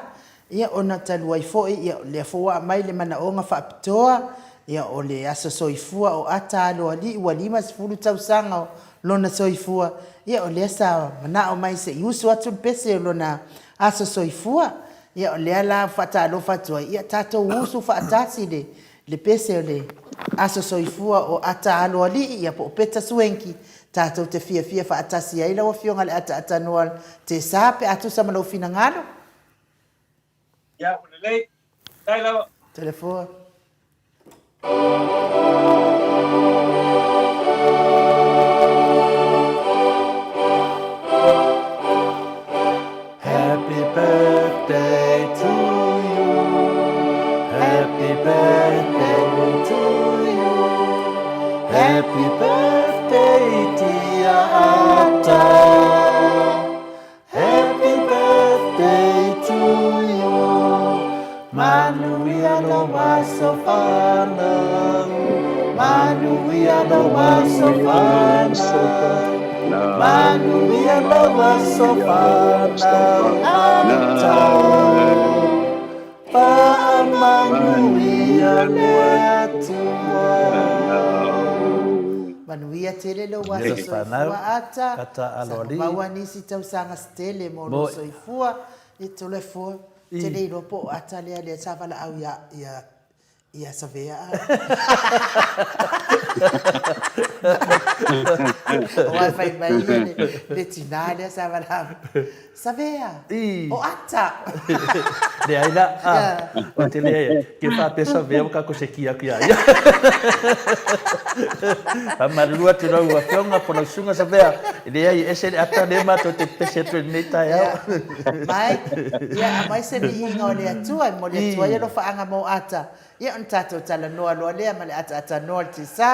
Ia, ona talu ai foi, ia, o lea foi ua aumai le manaoga faapitoa, ia, o le aso soifua o Ata Aloalii ua 50 tausaga o lona soifua, ia, o lea sa manao mai se i usu atu le pese o lona aso soifua. Ia, o lea la ua faatalofa atu ai, ia, tatou usu faatasi le, le pese o le aso soifua o Ata Aloalii, ia, po o Peta Suenki, tatou te fiafia faatasi ai lau Afioga i le Ataatanoa Tesa pe a tusa ma lou finagalo. Ia, ua lelei. Faafetai lava. Telefua. Happy birthday to you Happy birthday to you Happy birthday dear Ata Happy birthday to you Manuia lou aso fanau Manuia lou aso fanau Manuia lou aso fanau Atau Faamanuia le Atua. Manuia tele lou aso soifua Ata, saga maua nisi tausaga se tele mo lou soifua, e toloe fua, te le iloa po o Ata lea lea sa valaau ia ia. Ia Savea a. Aua fai mai ia le tinā lea sa valaau, Savea, o Ata. Leai la, a, ou te leai, ke faapea Savea ua tatou sekia atu ia ia. Faamalulu atu i lau Afioga po o lau Susuga Savea, e leai, e ese le ata lea matou te pepesi atu ai i lenei taeao. Mike, ia aumai se viiga o le Atua e momoli atu ai alofaaga mo Ata, ia ona tatou talanoa loa lea ma le ataatanoa o le tiasa.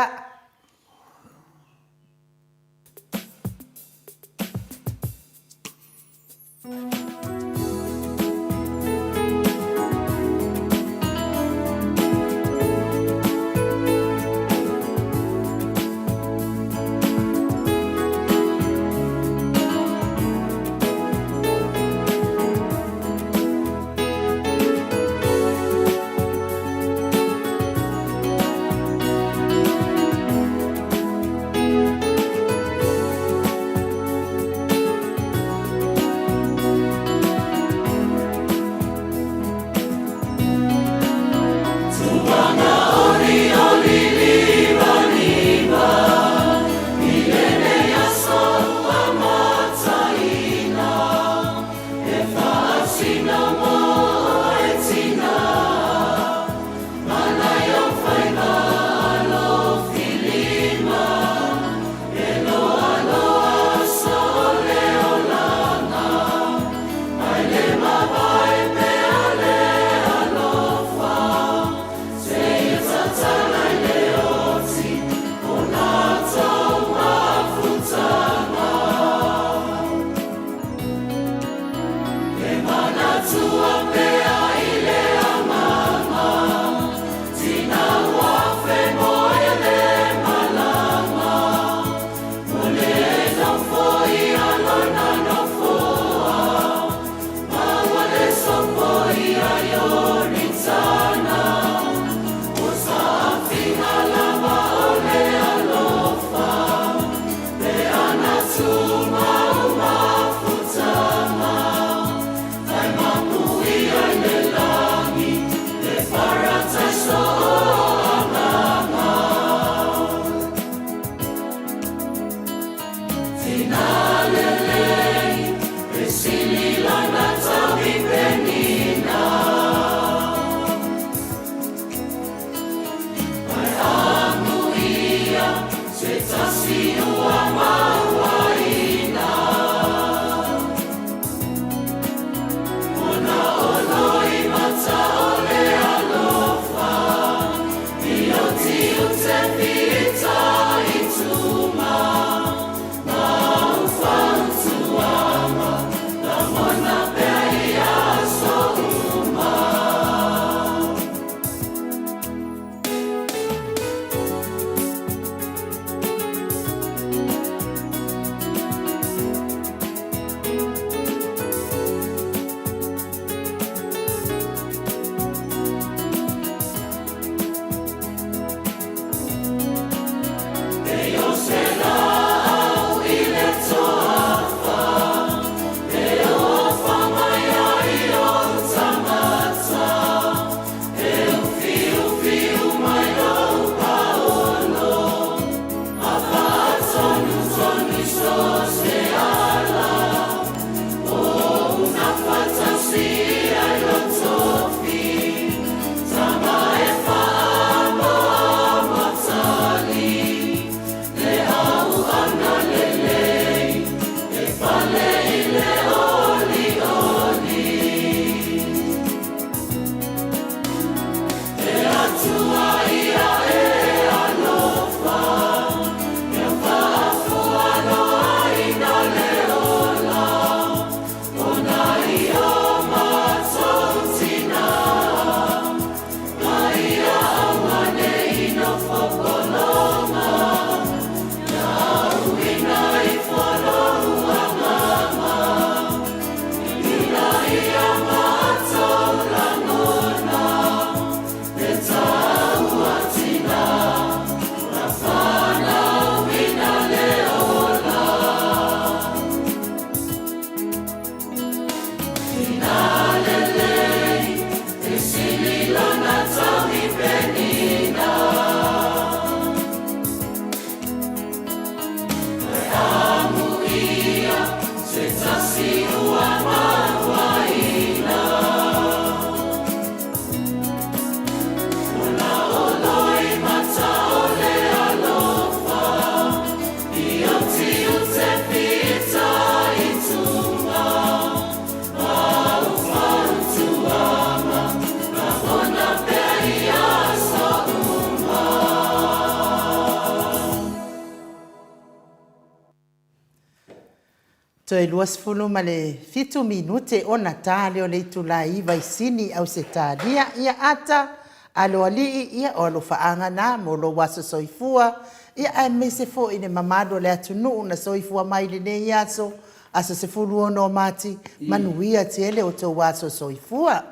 Toe 27 minute ona ta lea o le itula e 9 i Sini, Ausetalia. Ia ata, aloalii, ia o alofaaga na mo lou aso soifua, ia aemaise foi le mamalu o le atunuu na soifua mai i lenei aso, aso 16 o Mati, manuia tele o outou aso soifua.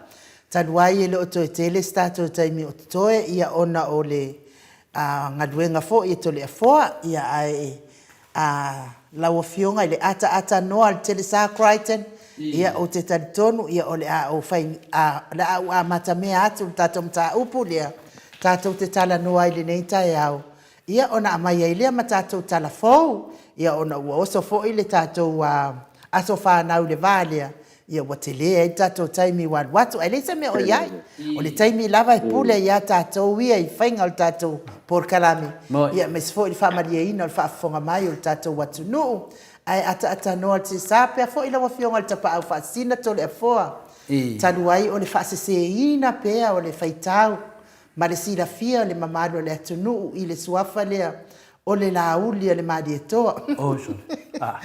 Talu ai e le o toe tele se tatou taimi o totoe, ia ona o le galuega foi e Toleafoa, ia ae a lau Afioga i le ataata noa o le Telesa Crichton, ia ou te talitonu o le a ou fai, o le a ou amatamea atu i le tatou mataupu lea tatou te talanoa ai i lenei taeao, ia ona aumai ai lea ma tatou tala fou, ia ona ua oso foi le tatou aso fanau i le va lea, ia ua tele ai le tatou taimi ua alu atu, ae leai se mea o i ai. O le taimi lava e pule ai ia tatou ia i faiga o le tatou polokalame, ia aemaise foi le faamalieina o le faafofoga mai o le tatou atunuu. Ae ataatanoa le tiasa pea foi lau Afioga i le Tapaau Faasisina Toleafoa, talu ai o le faaseseina pea o le faitau ma le silafia o le mamalu o le atunuu i le suafa lea o le Laauli a le Malietoa. Oi sole. Ah.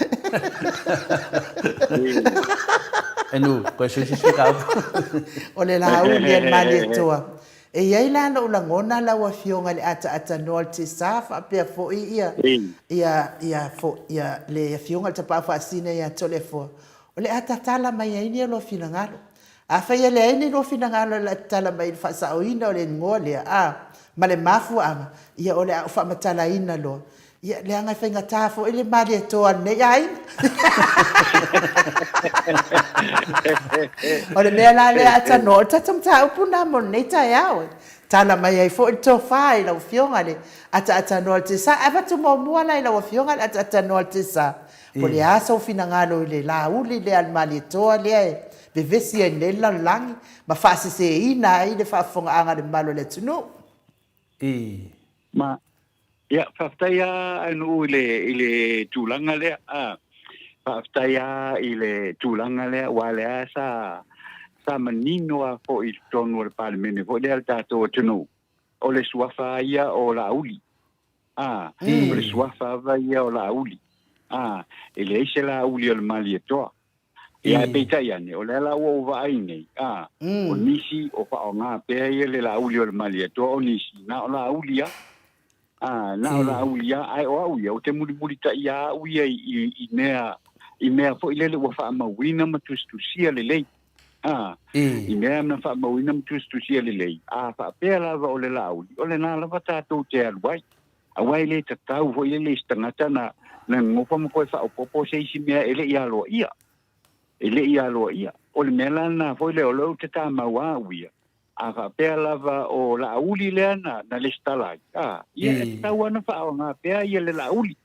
E nu, koe sui sisi ka upu. O le Laauli a le Malietoa. E i ai la lou lagona lau Afioga i le ataatanoa o le Tesa faapea foi ia, ia, ia, ia le Afioga i le Tapaau Faasisina ia Toleafoa, o le a tatala mai ai ni o lua finagalo. Afai e leai ni lua finagalo e tatala mai i le faasaoina o le igoa lea, a, ma le mafuaaga, ia o le a ou faamatalaina loa. Ia, leaga e faigata foi le Malietoa a lenei aiga. O le mea la lea a tanoa, o le tatou mataupu lena mo lenei taeao e tala mai ai foi le tofa i lau Afioga i le ataatanoa o le Tesa. Ae avatu muamua la i lau Afioga le ataatanoa o le Tesa, po o le a sou finagalo i le Laauli lea a le Malietoa lea e vevesi ai nei le lalolagi ma faaseseina ai le faafofogaaga a le mamalu o le atunuu. I. Ma, ia, faafetai lava Ainuu i le, i le tulaga lea, a. Faafetai lava i le tulaga lea, aua o lea sa, sa manino lava foi i totonu o le Palemene foi lea a le tatou atunuu, o le suafa lava ia o Laauli. A, o le suafa lava ia o Laauli. A, e leai se Laauli o le Malietoa. Ia, ae peitai ane, o lea la ua ou vaai nei, a, o nisi o faaaoga pea ia le Laauli o le Malietoa, o nisi, na o Laauli lava. A, na o Laauli lava, ae o au ia, ou te mulimulitai lava au ia i, i, i mea, i mea foi lele ua faamauina ma tusitusia lelei. A, i mea na faamauina ma tusitusia lelei, a faapea lava o le Laauli, o lena lava tatou te alu ai. Aua e le tatau foi lele i se tagata na na nonofo ma toe faaopoopo se isi mea e le i aloaia. E le i aloaia. O le mea la lena foi lea o lea ou te tamau lava au ia, a faapea lava o Laauli lea na na lesitala ai, a, ia e tatau lava ona faaaoga pea ia le Laauli.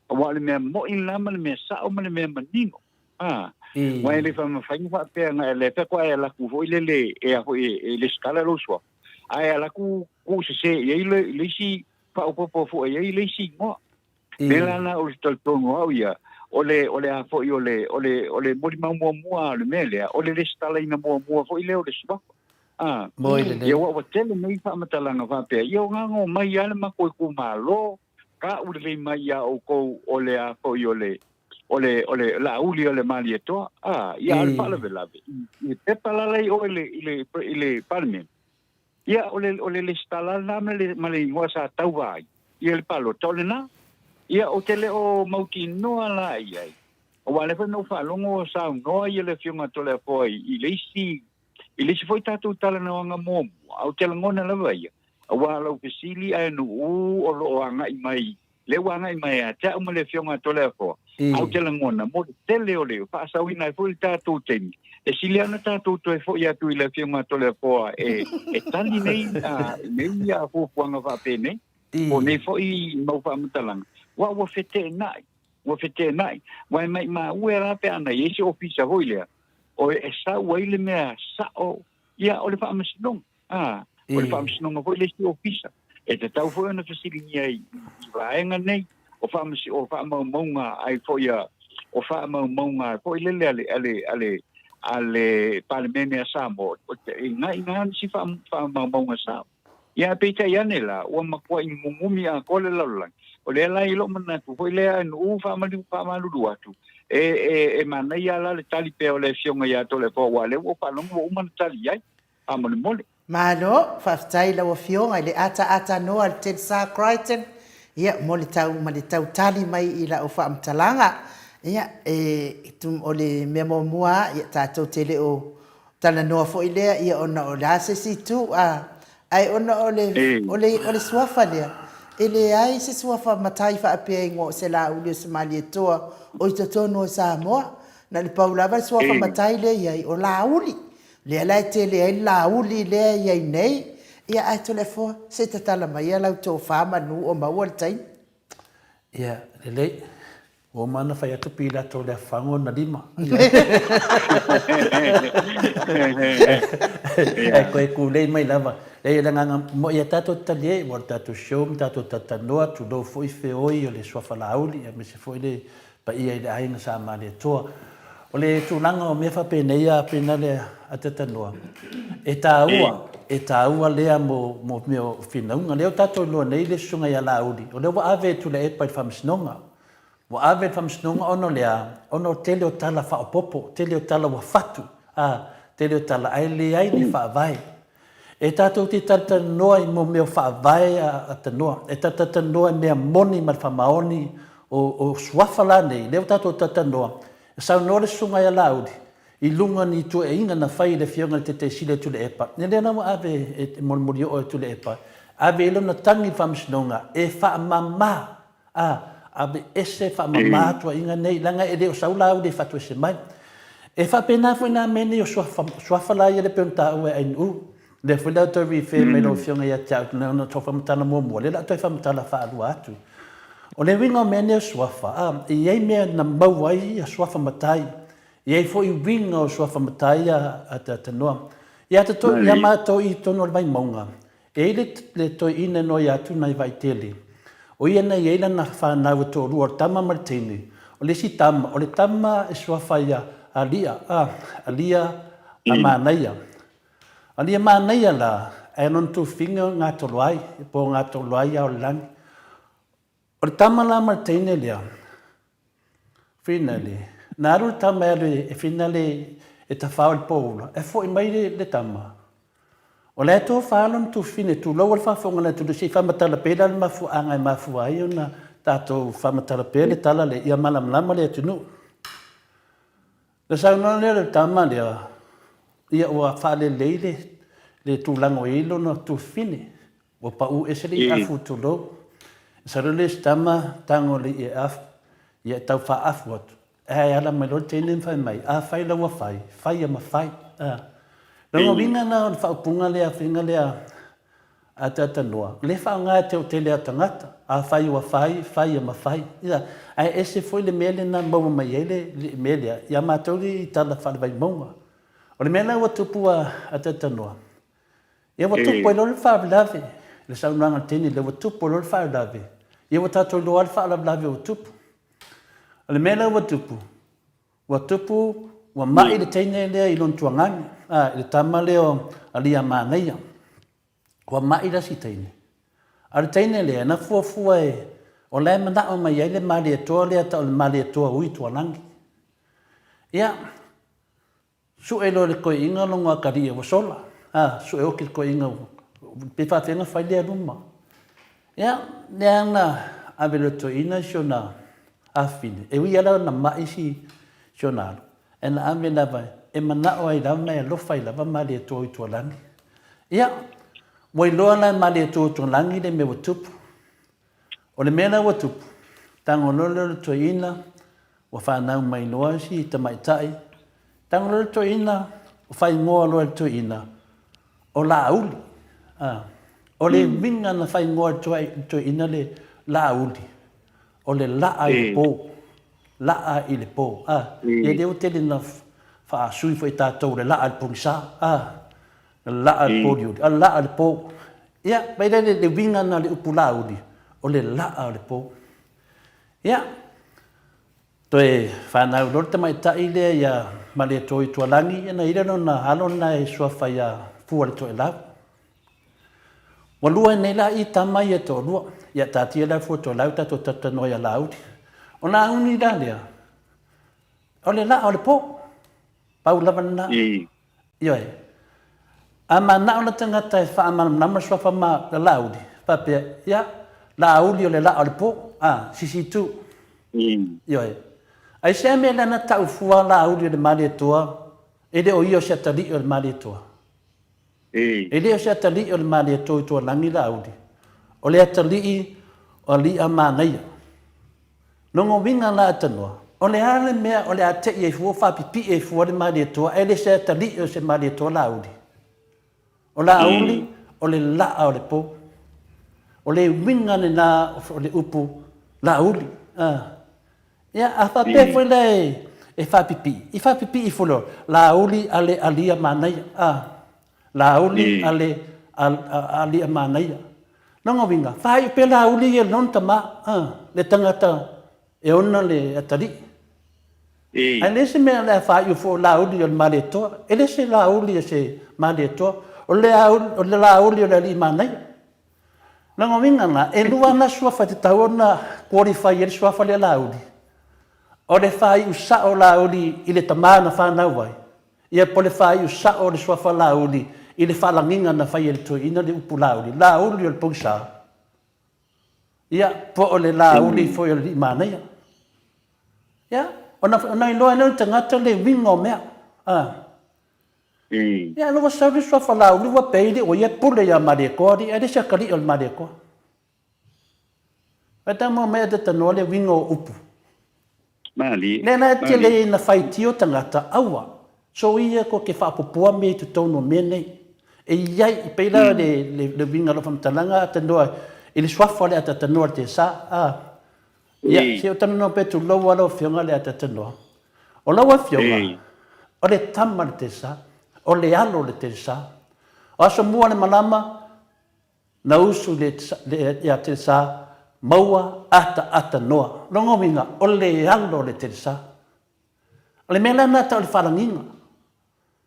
Aua o le mea moi lena ma le mea sao ma le mea manino. A, aua e le faamafai ona faapea na e lea faatoa e alu atu foi lele e a foi e lesitala lou suafa, ae alu atu tuusese i ai le, le isi faaopoopo foi i ai le isi igoa. Le la na o le talitonu au ia, o le, o le a foi o le, o le, o le molimau muamua o le mea lea, o le lesitalaina muamua foi lea o le suafa. A, Moi lelei. ia ua, ua tele nei faamatalaga faapea, ia o gago mai lava le matou itumalo, taʻu lelei mai iā ʻoukou o le a foi o le, o le, o le Laauli o le Malietoa. A, ia a o le faalavelave, i, i pepa la la i o i le, i le, i le Palemene, Ia, o le, o le lesitala lena ma le, ma le igoa sa tauva ai, ia le palota o lena. Ia, ou te le o mautinoa la i ai, aua o lea foi na ou faalogo o saunoa ia le Afioga a Toleafoa i, i le isi, i le isi foi tatou talanoaga muamua, a ou te lagona lava ia, aua o lau fesili ae nuu o lo o agai mai lea ua agai mai ia te au ma le Afioga a Toleafoa, a ou te lagona mo le tele o le faasaoina ai foi le tatou taimi, e sili lava ona tatou toe foi atu i le Afioga a Toleafoa e, e tali nei, a, nei a fuafuaga faapenei, po o nei foi mau faamatalaga, aua ua feteenai, ua feteenai. Aua e maimau e la pe ana i ai se ofisa foi lea, o e sau ai le mea sao, ia, o le faamasinoga. Ā, o le Faamasinoga foi le isi ofisa. E tatau foi ona fesiligia i, i vaega nei o, faamasi, o faamaumauga ai foi a, o faamaumauga foi lele a le, a le, a le, a le Palemene a Samoa, o te, i ngā, i ngā nisi faamaumauga sao. Ia, peitai ane la, ua matuai mumumi atoa le lalolagi. O lea la i lou manatu foi lea e nuu faamalulu atu, E, e, e manaia la le tali pea o le Afioga ia Toleafoa aua o lea ua ou faalogo ua uma ona tali i ai. Faamolemole. Malo, faafetai i lau Afioga i le ataatanoa a le Tensar Crichton, ia, mo le tau, ma le tau tali mai i lau faamatalaga. Ia, e, o le mea muamua lava, ia, tatou te le o talanoa foi lea, ia, ona o le a se isi itu, a, ae ona o le, o le, o le suafa lea, e leai se suafa matai faapea e igoa o Selauli o se Malietoa o i totonu o Samoa. Na o le pau lava le suafa matai lea e i ai, o Laauli. Lea la e tele ai le Laauli lea e i ai nei. Ia, ae Toleafoa, se i tatala maia lau tofa manu o maua le taimi. Ia, lelei. Ua uma ona fai atu Pilato o le afago ona lima. Ae koe kulei mai lava. Leai, o le agaga mo'i ia tatou tali ai, ua o le tatou show ma tatou talatalanoa, tulou foi feoi o le Suafa Laauli, aemaise foi le paia i le aiga Sa Malietoa. O le tulaga o mea faapenei a pena le atatanoa, e taua, e taua lea mo, mo mea o finauga. Lea ua tatou iloa nei le Susuga ia Laauli, o lea ua ave e Tuilaepa i le Faamasinoga. Ua ave i le Faamasinoga ona o le a? Ona o le tele o tala faaopoopo, tele o tala ua fatu, a, tele o tala ae leai ni faavae. E tatou te talatalanoa i mo mea o faavae a tanoa, e talatalanoa i mea moni ma le faamaoni o, o suafa la nei, lea ua tatou talatalanoa, e saunoa le Susuga ia Laauli i luga o ni tuuaiga na fai e le Afioga i le Taitaisili o Tuilaepa, ia lea la ua ave e molimoli oo e Tuilaepa, ave i ai lona tagi i le Faamasinoga e faamama A, aveese faamama tuuaiga nei, leaga e le o sau Laauli e fatuese mai. E faapena foi la mea nei o suafa, suafa la ia lea pei ona taua e Ainuu. Lea foi la toe refer mai lau Afioga ia te au, na tou faamatala muamua, lea o le a toe faamatala faalua atu. O le uiga o mea nei o suafa, a, e i ai mea na maua ai suafa matai, e i ai foi uiga o suafa matai a Tanoa. Ia ia matou i totonu o le Vaimauga, E i ai le toeaina e noi atu nai Vaitele, o ia na i ai lana fanau e toalua, o le tama ma le teine. O le isi tama, o le tama e suafa ia Alia, a, Alia a Manaia. Alia Manaia la, ae lona tufiga o Gatoloai, po o Gatoloai Aolelangi. O le tama la ma le teine lea, finally, na alu le tama e alu e finally e tafao i le poula, e foi mai le, le tama. O la e tofa lona tufine, tulou le faafofoga a le atunuu, se i faamatala pea la le mafuaaga e mafua ai ona tatou faamatala pea le tala lea, ia malamalama le atunuu. Na saunoa lea o le tama lea, ia ua faalelei le, le tulaga o i ai lona tufine. Ua pau ese le iaafu tulou. Masalo le isi tama tago le iaafu, ia e tau faaafu atu. Ae ala mai loa le teine ma fai mai, a fai la ua fai, fai ia ma fai. A. Lona uiga la o le faaupuga lea, faiga lea a Tatanoa, lea e faaaoga e te tele a tagata, a fai ua fai, fai ia ma fai. Ia, ae ese foi le mea lena maua mai ai le, le mea lea, ia matou i tala faale-Vaimauga. O le mea la ua tupu a Tatanoa, Ia ua tupu ai loa le faalavelave, le saunoaga a le teine lea, ua tupu ai loa le faalavelave. Ia ua tatou iloa lava le faalavelave ua tupu. O le mea lea ua tupu, ua tupu, ua mai le teine lea i lona tuagani, a, i le tama lea o Aliiamanaia. Ua mai le isi teine. A o le teine lea, na fuafua e, o la e manao mai ai le Malietoa lea tau o le Malietoa ui Tualagi. Ia, Sue loa e le toeaina lona atalii ua sola, a, sue oki le toeaina pe faafefea ona fai lea luma. Ia, lea na ave loa e le toeaina si ona afafine, e ui lava la ona mai si ona alo, ae na ave lava e manao ai lava ma e alofa ai lava Malietoa i Tualagi. Ia, ua iloa la e Malietoa i Tualagi le mea ua tupu. O le mea la ua tupu, tago loa lea o le toeaina, ua fanau mai loa si tamaitai, tago loa le toeaina, ua faaigoa loa e le toeaina, o Laauli. A, o le uiga na faaigoa e le toeaina le Laauli, o le laa i le po, laa i le po. A, ia lea ua tele ina faasui foi e tatou le laa i le pogisa. A, Laa le pōlioli, a laa le pō. Ia, mai lea le uiga lena o le upu lāuli, o le laa o le pō. Ia, toe fanau loa le tamaitai lea ia Malietoaitualagi, ia na i ai lea lona alo lena e suafa ia Fualetoelau. Ua lua ai nei la i tama ia e toalua. Ia, taatia la Fualetoelau tatou talatalanoa ia Lāuli. Ona auni la lea, O le laa o le po. Pau lava lena. Ioe. A manao le tagata e faamalamalama le suafa ma Laauli, faapea, ia, Laauli o le laa o le po, a, sisi itu. Ioe. Aisea mea lea na tau fua Laauli o le Malietoa, e le o ia o se atalii o le Malietoa? E le o se atalii o le Malietoa i Tualagi Laauli, o le atalii o Aliiamanaia. Lona uiga la Tanoa, o le a le mea o le a te'i ai fua, faapipii ai fua le Malietoa ae le se atalii o se Malietoa Laauli? O Laauli, o le laa o le po. O le uiga lena o le upu Laauli. Ia, a faapea foi la e faapipii, i faapipii ifo loa, Laauli a le alia manaia. Laauli a le alia manaia. Lona uiga, faaiu pea Laauli ia i lona tama, le tagata e ona le atalii. Ae leai se mea o le a faaiu fua o Laauli o le Malietoa. E le se Laauli o se Malietoa, o le Laauli o le alii manaia. Lona uiga la, e lua ana suafa e tatau ona qualify ai le suafa lea Laauli. O le faaiu sao o Laauli i le tama na fanau ai, Ia po o le faaiu sao o le suafa Laauli i le faalagiga na fai e le toeaina le upu Laauli, Laauli o le pogisa, ia, po o le Laauli foi o le alii manaia. Ia, ona, ona iloa ai lea o le tagata le uiga o mea. A. Ia, ua sau le suafa Laauli ua pei le ua ia pule ia Malietoa alii, ae le se atalii o le Malietoa. Ae tama mai a tanoa le uiga o upu. Malie. Lea la e tele ina faitio tagata, aua, soia ko ke faapopoa mea i totonu o mea nei. E i ai, e pei la le, le, le uiga o lau faamatalaga a tanoa i le suafa o le atatanoa le tesa, a. Ia, se o talanoa pea tulou a lau Afioga le atatanoa. O lau Afioga, o le tama le tesa, o le alo le tesa. O aso mua le malama, Na usu ia Telesa maua ataata noa. Lona uiga, o le alo o le Telesa. O le mea la lena tau o le faalagiga.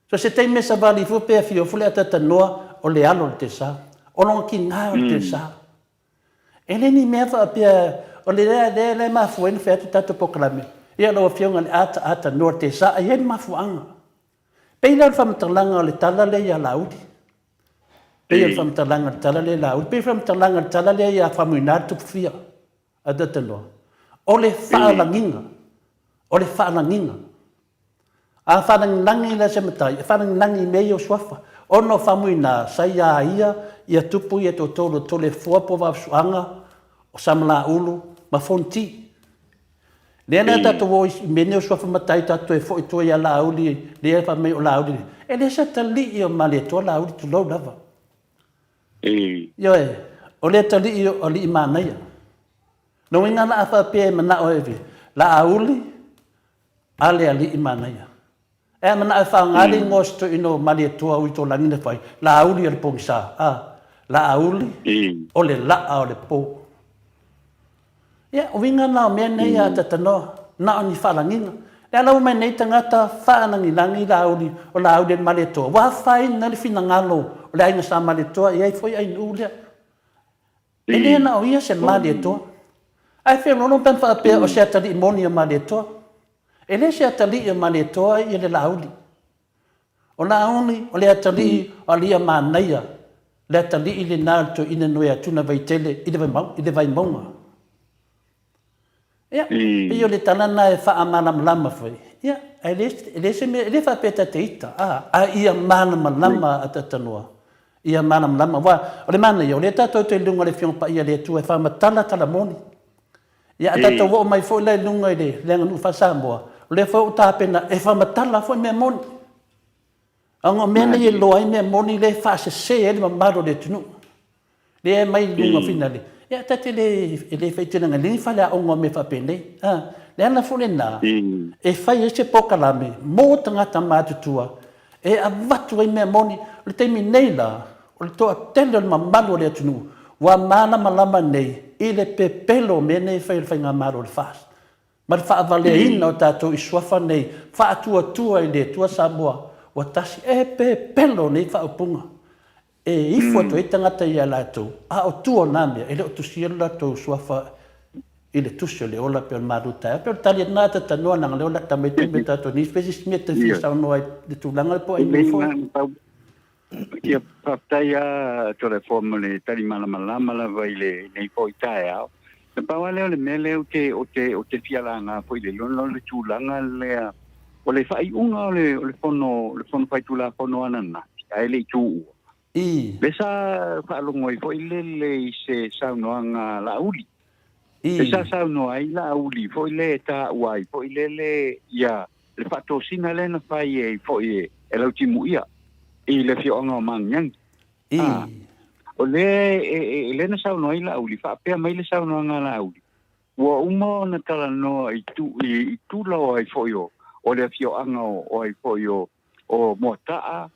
So se taimi e savali ifo pe afio ifo le ataata noa, o le alo o le Telesa. O lona kina o le Telesa. E le ni mea faapea, o le lea lea e mafua ai ona fai atu tatou polokalame, ia lau Afioga i le ataata noa o le Telesa, e i ai le mafuaaga. Pei la o le faamatalaga o le tala lea ia Laauli. Pei o le faamatalaga o le tala lea i Laauli. Pei o le faamatalaga o le tala lea ia Faumuina le Tupufia a Tataloa. O le faalagiga, o le faalagiga. A faalagilagi la se matai, e faalagilagi i mea ia o suafa. Ona o Faumuina sa ia ia ia tupu ia toatolu o Toleafoa po o Vaafusuaga, o Samalaulu ma Fonoti. Lea la tatou o i mea nei o suafa matai tatou toe foi tua ia Laauli lea fai mai o Laauli e le se atalii o Malietoa Laauli tulou lava. Ioe, o le atalii o alii manaia. Lona uiga la a faapea e manao e Laauli a le alii manaia. E a manao e faaaoga le igoa o se toeaina o Malietoa ui Tolagi na fai, Laauli o le pogisa, a, Laauli o le laa o le po. Ia, o uiga na o mea nei a Tatanoa, na o ni faalagiga. Le ala ua mai nei tagata faalagilagi Laauli o Laauli o le Malietoa, ua afaina le finagalo o le aiga Sa Malietoa, e i ai foi ainuu lea. E le na o ia se Malietoa. Ae feoloolo pe ana faapea o se atalii moni o Malietoa. E le se atalii o Malietoa ia le Laauli. O Laauli o le atalii o Alia Manaia, le atalii lena o le toeaina noe a Tuna Vaitele i le i le Vaimauga. Ia, pei o le tala lena e faamalamalama foi, ia, ae le, e le se mea, e le faapea ta te ita, a, a ia malamalama a ta tanoa, ia malamalama. Aua o le manaia, o lea tatou te i luga o le Afioga Paia a le Atua e faamatala tala moni. Ia, a tatou oo mai foi la i luga i le, le aganuu faa-Samoa, o lea foi ua tapena e faamatala foi mea moni. Ona o mea nei e iloa ai mea moni lea e faasese ai le mamalu o le atunuu. Lea e aumai i luga finale, ia ta te le, e le faitioina nei faleaoga o mea faapenei. A, le ala foi lena e fai ai se polokalame mo tagata matutua e avatu ai mea moni. O le taimi nei la, o le toatele o le mamalu o le atunuu ua malamalama nei i le pepelo o mea nei e fai e le Faigamalo o le FAST ma le faavaleaina o tatou i suafa nei faatuatua i le Atua Samoa ua tasi. E pepelo nei faaupuga e ifo atu ai tagata ia latou, a o tua o na mea, e le o tusia lo latou suafa i le tusi o le ola pei o le malu taeao. Pei o le tali lena a Tatanoa leaga o lea o le a tama atu me tatou nei pe se isi mea e te fia saunoa ai i le tulaga lea po o ai mea foi. Ia, faafetai lava Toleafoa mo le tali malamalama lava i lenei foi taeao. Na pau lava lea o le mea lea ou te, ou te, ou te fia laga foi i le lona o le tulaga lea o le faaiuga o le, o le Fono, le Fono Faitulafono ananafi, ae le i tuua. I. Lea sa faalogo ai foi lele i se saunoaga a Laauli. I. Lea sa saunoa ai Laauli foi lea e taua ai foi lele ia le faatosina lea na fai ai foi e Lautimuia i le afioaga o Magiagi. I. A, o lea e, e, lea na saunoa ai Laauli, faapea mai le saunoaga a Laauli, ua uma ona talanoa i, tu, i, i tula o ai foi o, o le afioaga o, o ai foi o, o Moataa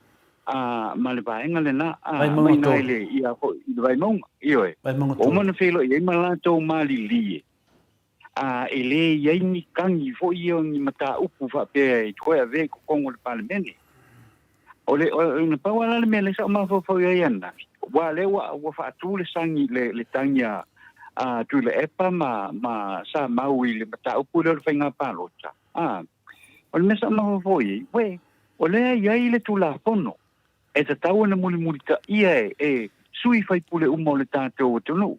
a, ma le vaega lena, a, Vaimauga mai 3. i le, ia foi, i le Vaimauga, ioe. Vaimauga Ua uma 3. ona feiloai ai ma latou malilie, a e le i ai ni tagi foi ia o ni mataupu faapea e toe avea i totonu o le Palemene. O le, o, na pau lava la le mea lea sa ou mafaufau i ai ananafi, aua o lea ua, ua faatu le sagi, le, le tagi a, a Tuilaepa ma, ma Samau i le mataupu lea o le faiga palota, a, o le mea sa ou mafaufau i ai, uē, o lea e i ai le Tulafono e tatau ona mulimulitaia e, e sui faipule uma o le tatou atunuu.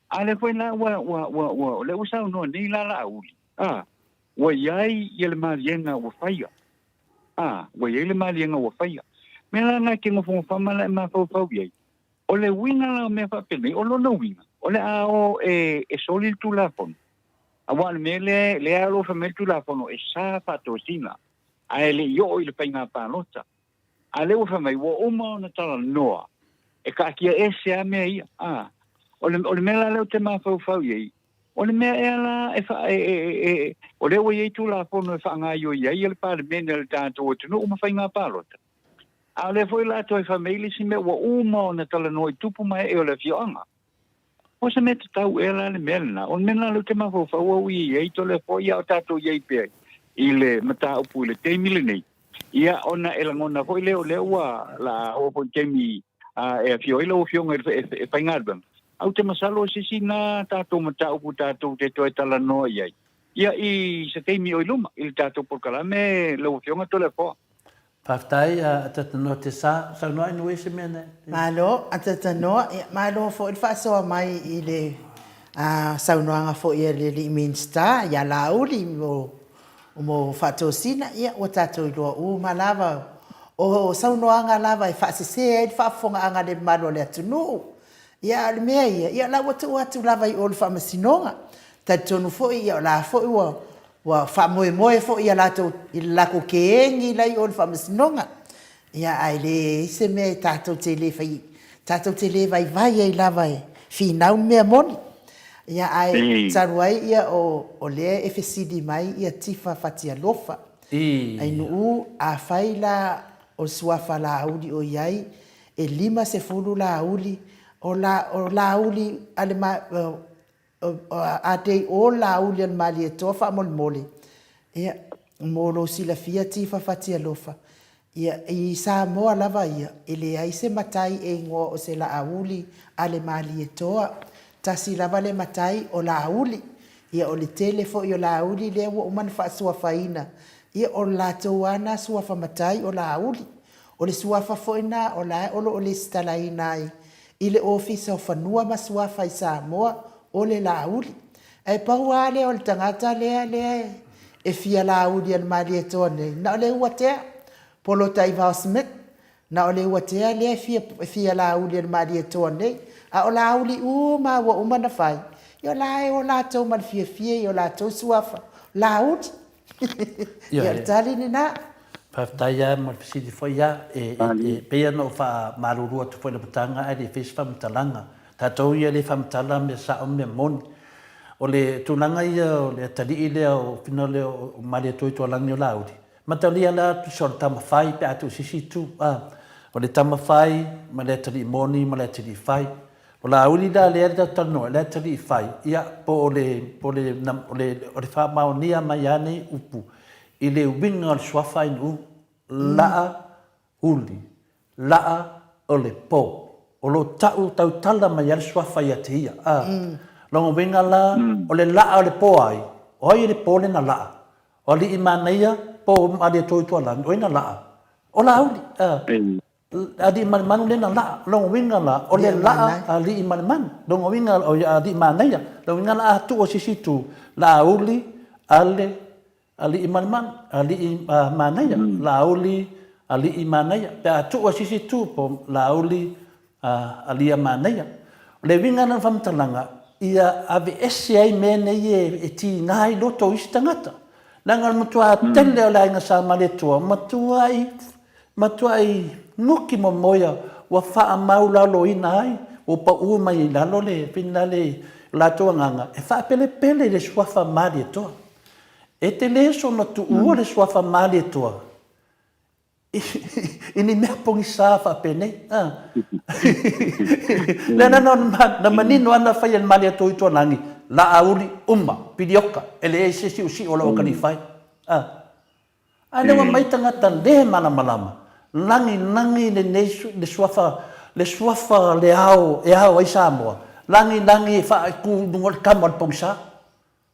A lea foi la ua, ua, ua, ua, o lea ua saunoa nei la Laauli, a, ua i ai ia le maliega ua faia. A, ua i ai le maliega ua faia. Mea la na e te nofonofama ma la e mafaufau i ai, o le uiga la o mea faapenei, o lona uiga, o le a o e, e soli le Tulafono. Aua o le mea lea, lea o lo o fai mai le Tulafono, e sa faatosina, ae le i oo i le faiga palota. A lea ua fai mai, ua uma ona talanoa, e taatia ese lava mea ia. A, o le, o le mea la lea ou te mafaufau i ai, o le mea ea la e, fa, e, e, e, e, o lea ua i ai Tulafono e faagaoioi ai le Palemene a le tatou atunuu ma faiga palota. A o lea foi la toe fai mai le isi mea ua uma ona talanoa i tupu ma ee o le afioaga. O se mea tatau ea la le mea lena? O le mea lena lea ou te mafaufau au i ai Toleafoa, a o tatou i ai pea i le mataupu i le taimi lenei. Ia, ona e lagona foi lea o lea ua la oo foi i le taimi e afio ai lau Afioga e faigaluega. Ae ou te masalo o se isi lena tatou mataupu tatou te toe talanoa i ai, ia, i se taimi o i luma i le tatou polokalame lau Afioga Toleafoa. Faafetai a Tatanoa te sa saunoa ai nui se mea nei. Malo a Tatanoa, ia malo foi le faasoa mai i le saunoaga foi a le alii Minisita ia Laauli mo mo faatosina, ia ua tatou iloa uma lava o saunoaga lava e faasese ai le faafofogaaga a le mamalu o le atunuu. Ia a o le mea ia, ia o la ua tuu atu lava i o i le Faamasinoga. Talitonu foi ia o la foi ua Ua faamoemoe foi ia latou i le latou kegi la i o i le faamasinoga. Ia, ae leai se mea e tatou te le fai, tatou te le vaivai ai lava e finau le mea moni. Ia, ae talu ai ia o, o lea e fesili mai ia Tifa Fatialofa. Ainuu, afai la o le suafa Laauli o i ai, e 50 Laauli, o la, o Laauli a le ma, A day all Laauli a le Malietoa faamolemole, ia, mo lou silafia Tifa Fatialofa, ia, i Samoa lava ia, e leai se matai e igoa o se Laauli a le Malietoa. Tasi lava le matai o Laauli. Ia, o le tele foi o Laauli lea ua uma ona faasuafaina, ia, o le latou lava na suafa matai o Laauli. O le suafa foi na o la e o lo o lesitalaina ai i le Ofisa o Fanua ma Suafa i Samoa, o le Laauli. Ae pau lava lea o le tagata lea lea e fia Laauli a le Malietoa nei, na o le Uatea, Polataivao Smith, na o le Uatea lea e fia, e fia Laauli a le Malietoa nei. A o Laauli uma lava ua uma ona fai, ia o la e o latou ma le fiafia i o latou suafa Laauli. Ia, o le tali lena. Faafetai lava mo le fesili foi ia. E, e, pei ona ou faamalulu atu foi i le amataga ae le i faia se faamatalaga. Tatou ia e le faamatala mea sao ma mea moni. O le tulaga ia o le atalii lea o fina lea o Malietoa-i-Tualagi o Laauli, mataulia la tusa o le tama fai pe a tuu i se isi itu, a. O le tama fai ma le atalii moni ma le atalii fai. O Laauli la lea tatou te talanoa ai, le atalii fai, ia, po o le, po o le, o le, o le faamaonia mai lava nei upu i le uiga o le suafa ainuu, laa uli, laa o le po. O lo o ta'u tautala mai ai le suafa ia te ia, a. Lona uiga la, o le laa o le po ai, o ai le po le na laa? O alii manaia po o Malietoa-i-tualagi, o ai na laa? O Laauli, a. Alii ma le manu lea na laa. Lona uiga la, o le laa a alii ma le manu. Lona uiga, o alii manaia. Lona uiga la a tuu i se isi itu, Laauli, ale, alii ma le manu, alii manaia, Laauli, alii manaia. Pe a tuu i se isi itu, po Laauli, alia manaia. O le uiga lena o le faamatalaga, ia aveese ai mea nei e tiga ai loto o isi tagata. Leaga o le matua tele o le aiga Sa Malietoa, matuai Matuai nuki momoia ua faamaulaloina ai, ua pau mai i lalo le finale o latou agaga e faapelepele i le suafa Malietoa. E te le soona tuua le suafa Malietoa i ni mea pogisa faapenei. Lea la na manino lava na fai e le Malietoa i Tualagi, Laauli, uma, pilioka, e leai se siosio o lau akalifai. A lea ua mai tagata le malamalama, lagilagi lenei le suafa, le suafa le ao e ao ai Samoa, lagilagi e faaiku i luga o le tama o le pogisa.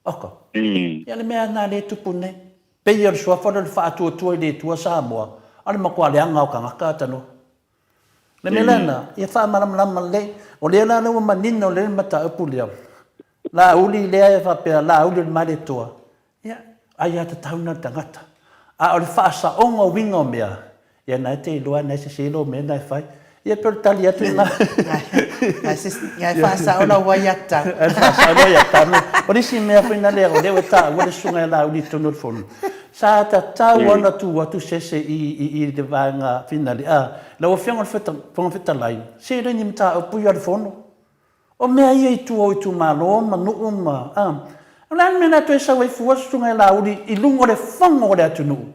Oka. Ia le mea lena lea e tupu nei. Pei o le suafa lea o le faatuatua i le Atua Samoa, a o le matua leaga o tagata tanoa. Le mea lena, ia faamalamalama lelei. O lea la ua manino lelei le mataupu lea. Laauli lea e faapea, Laauli o le Malietoa, ia, aiatatau na le tagata. A o le faasaoga o uiga o mea, ia na e te iloa na e sese lou mea na e fai. Ia pei o le tali atu lena. Ia e faasao lau aiatatau. E faasao lau aiatatau. O le isi mea foi lea, o lea ua taua le susuga ia Laauli i totonu o le fono, sa tatau lava ona tuu atu se isi i le vaega finale. Lau Afioga i le Fofoga Fetalai, se le ni mataupu ia o le fono. O mea ia i tua o itumalo ma nuu ma, a. O le a le mea o le a toe sau ai fua Susuga ia Laauli i luga o le fono o le atunuu?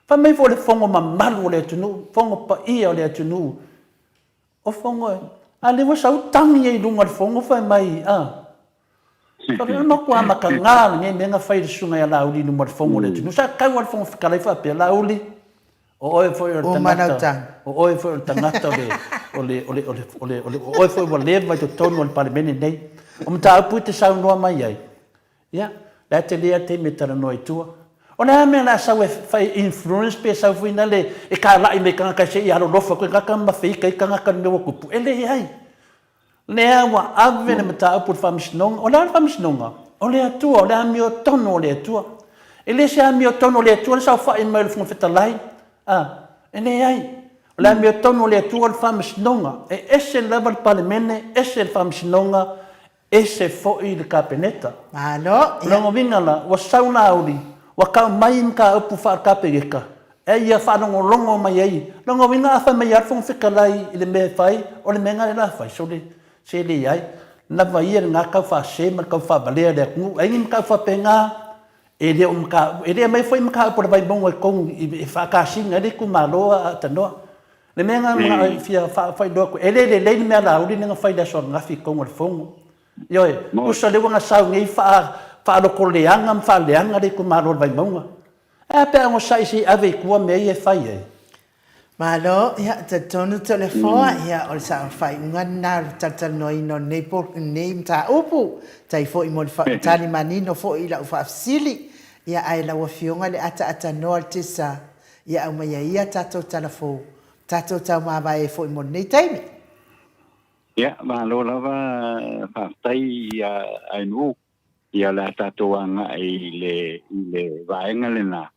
Fai mai foi o le fono mamalu o le atunuu, fono paia o le atunuu. O fono e, a lea ua sau tagi ai i luga o le fono fai mai, a. Fai mai, o le matua amataga lenei mea na fai e le Susuga ia Laauli i luma o le fono o le atunuu. Sa tatau lava le Fofoga Fetalai faapea, Laauli, O oe foi o le tagata, o oe foi o le tagata o le, o le, o le, o le, o le, o le, o oe foi ua leva i totonu o le Palemene nei. O mataupu e te saunoa mai ai, ia, la e tele lava le taimi e talanoa i tua. O le a mea o le a sau e fai influence pe sau foi nale e kalai mai tagata se i alolofa koe tagata ma feika ai tagata i le mea ua tupu? E leai. Lea ua ave le mataupu i le Faamasinoga. O le a le Faamasinoga? O le Atua, o le amiotonu o le Atua. E le se amiotonu o le Atua le saofai mai o le Fofoga Fetalai. A, e leai. O le amiotonu o le Atua o le Faamasinoga. E ese lava le Palemene, ese le Faamasinoga, ese foi le Kapeneta. Malo. O lona uiga la, ua sau Laauli, ua tau mai mataupu faale-Kapeneta, E ia faalogologo mai ai. Lona uiga a fai mai lava le Fofoga Fetalai i le mea e fai, o le mea lena lea o le a fai. Sole, se leai. Lava ia lena tau faasē ma le tau faavalea i le atunuu. Ai ni mataupu faapena, e le o mataupu, e le aumaia foi mataupu a le Vaimauga i totonu e faakasina ai le itumalo a Tanoa. Le mea lena na e fia faailoa atu, e le lelei le mea a Laauli lea na fai i le aso ananafi i totonu o le Fono. Ioe, tusa lea ua na sau nei faalotoleaga ma faaleaga le itumalo o le Vaimauga. Ae a pe a onosai se i ave i tua mea ia e fai ai? Malo, ia, talitonu Toleafoa, ia, o le faaiuga lena o le talatalanoaina o lenei po, lenei mataupu. Faafetai foi mo le tali manino foi i lau faafesili. Ia, ae lau Afioga i le ataatatanoa o le Tesa, ia aumaia ia tatou tala fou, tatou taumavae ai foi mo lenei taimi. Ia, malo lava, faafetai ia Ainuu. Ia o le a tatou agai i le, i le vaega lena,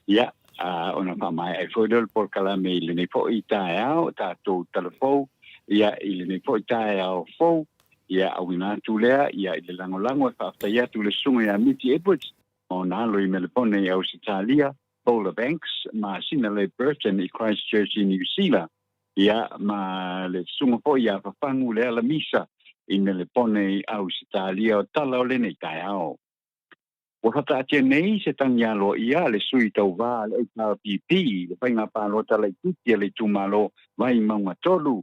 ia, a, ona faamaea ai foi lea o le polokalame i lenei foi taeao, tatou talafou, ia, i lenei foi taeao fou, ia, auina atu lea, ia, i le lagolago e faafetai atu i le Susuga ia Miti Edwards, ma ona alo i Melepone i Ausetalia, Paula Banks ma Sinalei Burton i Christchurch i Niu Sila, Ia, ma le susuga foi ia Fafagu Lealamisa i Melepone i Ausetalia o tala o lenei taeao. Ua fataatia nei se tagi aloaia a le sui tauva a le HRPP i le faiga palota laitiiti a le itumalo Vaimauga 3,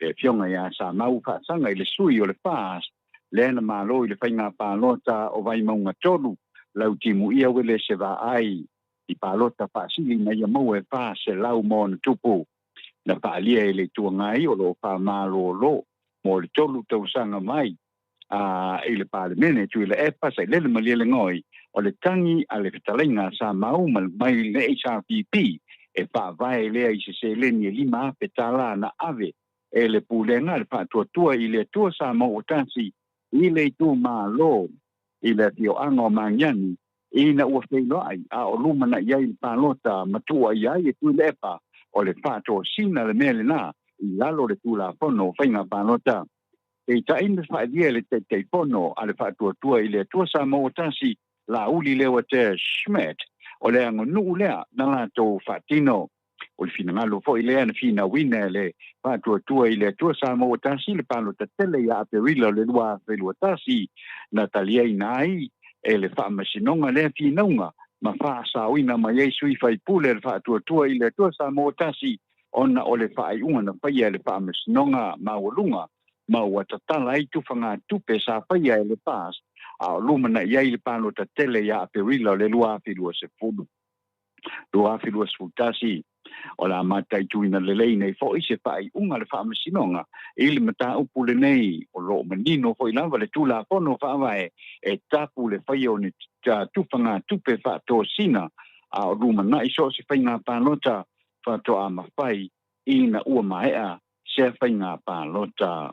le Afioga ia Samau Faasaga i le sui o le FAST lea na malo i le faiga palota o Vaimauga 3, Lautimuia Uelese Vaai i palota faasili ina ia maua e 400 ma ona tupu. Na faaalia e le Itu Agai o lo o faamalolo mo le tolu tausaga mai i le Palemene, Tuilaepa Sailele Malielegaoi, o le tagi a le fetalaiga a Sa Mau mai le HRPP e faavae lea i se seleni e $5,000 na ave e le Pulega a le Faatuatua i le Atua Samoa ua Tasi i le itumalo i le afioaga o Magiagi ina ua feiloai a o lumanai ai le palota ma tuuaia ai e Tuilaepa o le faatosina le mea lena i lalo o le Tulafono o Faiga Palota. Peitai na faaalia e le Taitaifono a le Faatuatua i le Atua Samoa ua Tasi, Laauli Leuatea Schmidt, o le aganuu lea na latou faatino. O le finagalo foi lea na finauina e le Faatuatua i le Atua Samoa ua Tasi le palota tele ia Aperila o le 2021, na taliaina ai e le Faamasinoga lea finauga ma faasaoina mai ai sui faipule a le Faatuatua i le Atua Samoa ua Tasi ona o le faaiuga na faia e le Faamasinoga Maualuga ma ua tatala ai tufagatupe sa faia e le FAST a o lumanai ai le palota tele ia Aperila o le 2020. 2021. O le a mataituina lelei nei foi se faaiuga a le Faamasinoga i le mataupu lenei. O lo o manino foi lava le Tulafono Faavae e tapu le faia o ni tufagatupe faatosina a o lumanai so o se faiga palota faatoa mafai ina ua maea sea faiga palota.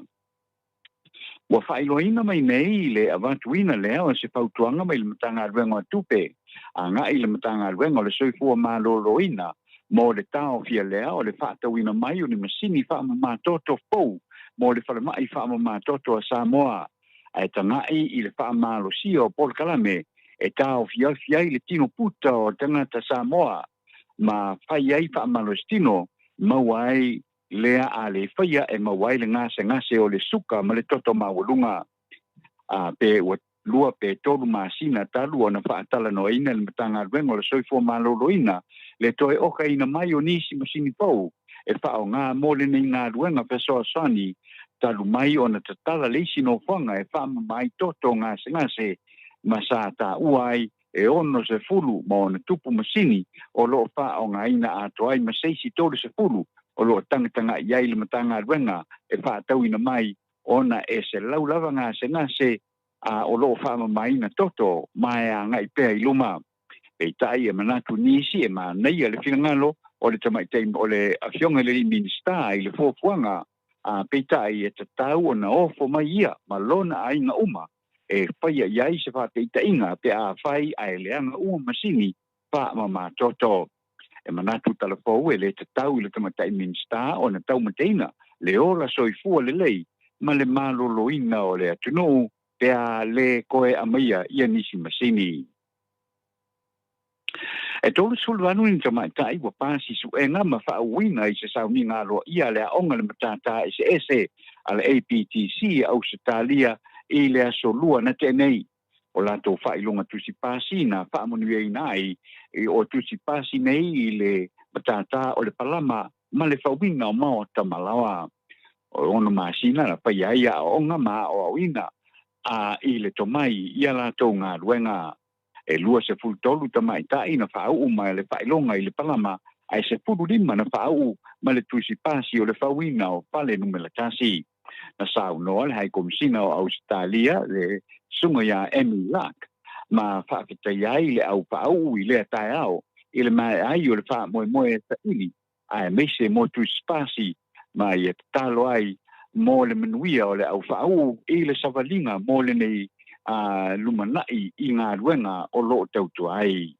Ua faailoaina mai nei le avatuina lea o se fautuaga mai le Matagaluega o Tupe agai i le Matagaluega o le Soifua Maloloina mo le taofia lea o le faatauina mai o ni masini faamamatoto fou mo le Falemai Faamamatoto a Samoa ae tagai i le faamalosia o polokalame e taofiofi ai le tino puta o tagata Samoa ma fai ai faamalositino maua ai lea a le faia e maua ai le gasegase o le suka ma le toto maualuga. A pe ua 2 pe 3 masina talu ona faatalanoaina e le Matagaluega o le Soifua Maloloina le toe okaina mai o nisi masini fou e faaaoga mo lenei galuega fesoasoani talu mai ona tatala le isi nofoaga e faamama ai toto gasegase ma sa taua ai e 60 ma ona tupu masini o lo o faaaogaina atoa ai ma se isi 30 o lo o tagatagai ai le Matagaluega e faatauina mai ona e 100 lava gasegase a o lo o faamamaina toto ma e agai pea i luma. Peitai e manatu nisi e manaia le finagalo o le tamaitai o le Afioga i le Alii Minisita i le fuafuaga, a peitai e tatau ona ofo mai ia ma lona aiga uma e faia i ai se faataitaiga pe a fai ae leaga uma masini faamamatoto. E manatu talafou e le tatau i le tamaitai Minisita ona taumateina le ola soifua lelei ma le maloloina o le atunuu pe a le koe aumaia ia nisi masini. E 38 ni tamaitai ua pasi suega ma faauuina i se sauniga aloaia a le aoga le matata eseese a le APTC a Ausetalia i le aso Lua na tea nei. O latou faailoga tusi pasi na faamanuiaina ai o tusi pasi nei i le matata o le palama ma le fauina o maota ma laoa. O 6 masina na faia ai aoaoga ma aoaoina a i le tomai i a latou galuega. E 23 tamaitai na faauu ma le faailoga i le palama, ae 15 na faauu ma le tusi pasi o le fauina o fale numera 1. Na saunoa le Hai Komisina o Ausetalia, le Susuga ia Amy Luck, ma faafetaia ai le au faauu i lea taeao i le maea ai o le faamoemoe e saili aemaise mo tusi pasi ma ia tatalo ai mo le manuia o le au faauu i le savaliga mo lenei lumanai i galuega o lo o tautua ai.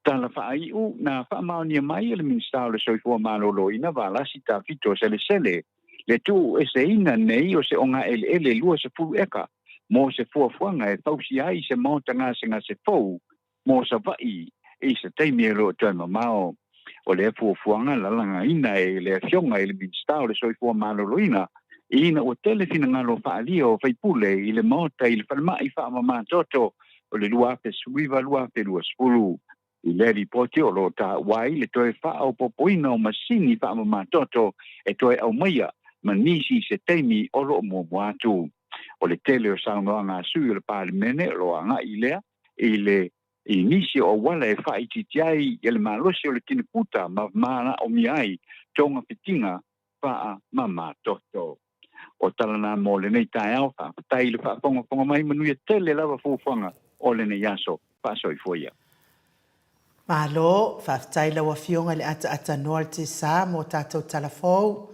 Tala faaiu na faamaonia mai e le Minisita o le Soifua Maloloina Valasi Tafito Selesele le tuueseina nei o se ogaeleele 20 eka mo se fuafuaga e fausia ai se maota gasegase fou mo Savaii i se taimi e lo o toe mamao. O lea fuafuaga lalagaina e le Afioga i le Minisita o le Soifua Maloloina ina ua tele finagalo faaalia o faipule i le Maota i le falemai faamamatoto o le 2019-2020. I lea lipoti o lo o taua ai le toe faaopoopoina o masini faamamatoto e toe aumaia ma nisi i se taimi o lo o muamua atu. O le tele o saunoaga a sui o le Palemene o lo o agai lea i le i nisi o auala e faaitiiti ai le malosi o le tiniputa ma manaomia ai togafitiga faamamatoto. O tala na mo lenei taeao, faafetai i le faafogafoga mai, manuia tele lava fuafuaga o lenei aso. Faasoifua ia. Malo, faafetai i lau Afioga i le ataatanoa o le Tesa mo tatou tala fou.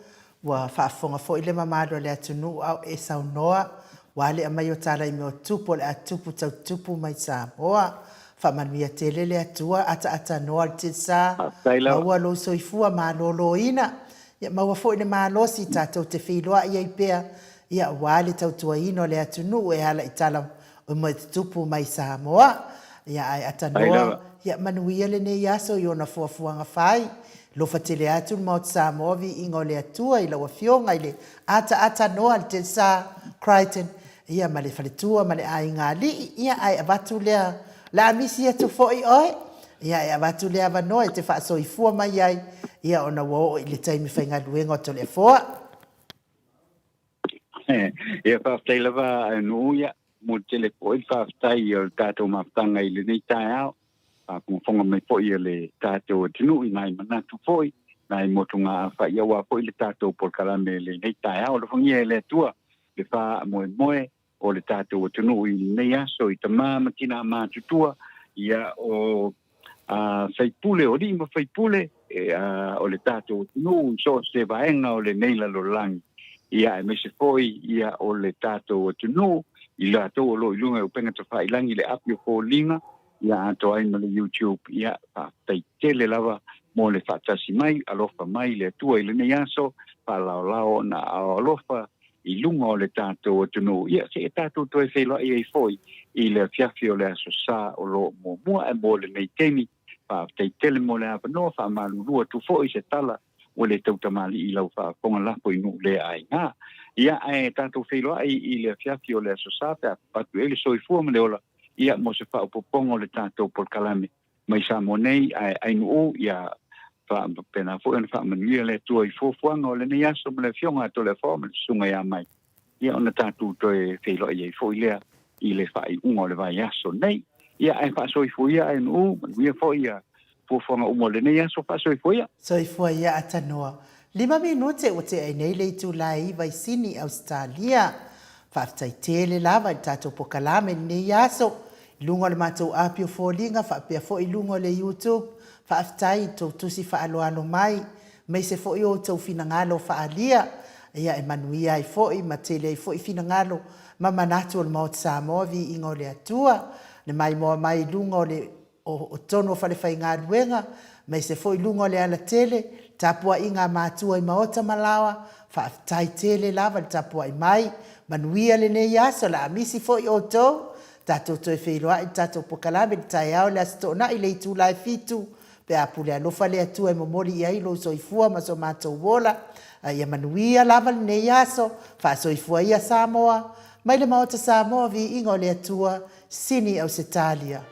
Ua faafofoga foi le mamalu o le atunuu a o e saunoa, ua le aumai o tala i mea o tupu o le a tupu tau tupu mai Samoa. Faamanuia tele le Atua, ataatanoa o le Tesa, Faafetai lava. maua lou soifua maloloina. Ia maua foi le malosi tatou te feiloai ai pea, ia aua le tautuaina o le atunuu e ala i tala o mea tutupu mai Samoa. Ia ae atanoa, ia manuia lenei aso i ona fuafuaga fai. Alofa tele atu le Maota Samoa viiga o le Atua i lau Afioga i le ataatanoa le Tesa Crichton ia ma le faletua ma le aiga alii. Ia ae avatu lea le a misi atu foi oe. Ia e avatu lea avanoa e te faasoifua mai ai ia ona ua oo i le taimi faigaluega o Toleafoa. Ia faafetai lava Nuu, ia mo tele foi le faafetai o le tatou mafutaga i lenei taeao. Faafogafoga mai foi a le tatou atunuu i nai manatu foi, nai motugaafa ia aua foi le tatou polokalame i lenei taeao. Alofagia e le Atua le faamoemoe o le tatou atunuu i lenei aso i tama ma tina matutua, ia o a faipule, o alii ma faipule e, a, o le tatou atunuu i so o se vaega o lenei lalolagi, ia aemaise foi ia o le tatou atunuu i latou o lo o i luga i upega tafailagi, le api o foliga, ia atoa ai ma le YouTube. Ia faafetai tele lava mo le faatasi mai. Alofa mai le Atua i lenei aso, faalaolao ona aao alofa i luga o le tatou atunuu, ia seia tatou toe feiloai ai foi i le afiafi o le Aso Sa o lo o muamua. Ae mo lenei taimi, faafetai tele mo le avanoa, faamalulu atu foi se tala ua le tautamalii i lau faafofoga lafo i nuu le aiga. Ia, ae tatou feiloai i le afiafi o le Aso Sa pe a atu ai le soifua ma le ola, ia mo se faaopoopoga o le tatou polokalame mai Samoa nei, ae ainuu, ia faapena foi ona faamanuia le Atua i fuafuaga o lenei aso ma le Afioga a Toleafoa ma le Susuga ia Mai, ia ona tatou toe feiloai ai foi lea i le faaiuga o le vaiaso nei. Ia ae faasoifua ia ainuu, manuia foi ia fuafuaga uma o lenei aso, faasoifua ia. Soifua ia Atanoa. Lima minute ua tea ai nei le itula e iva i Sini, Ausetalia. Faafetai tele lava i le tatou pokalame i lenei aso. I luga o le matou api o foliga faapea foi i luga o le YouTube, faafetai i tou tusi faaaloalo mai, aemaise foi o outou finagalo faaalia, ia e manuia ai foi ma tele ai foi finagalo ma manatu o le Maota Samoa, viiga o le Atua, le maimoa mai i luga o le o totonu o falefaigaluega, aemaise foi i luga o le alatele, tapuaiga a matua i maota ma laoa, faafetai tele lava le tapuai mai, manuia lenei aso, la a misi foi outou, tatou toe feiloai i le tatou pokalame i le taeao i le Aso Toonai i le itula e fitu, pe a pule alofa le Atua e momoli i ai lou soifua ma so matou ola, a ia manuia lava lenei aso, faasoifua ia Samoa, mai le Maota Samoa, viiga o le Atua, Sini Ausetalia.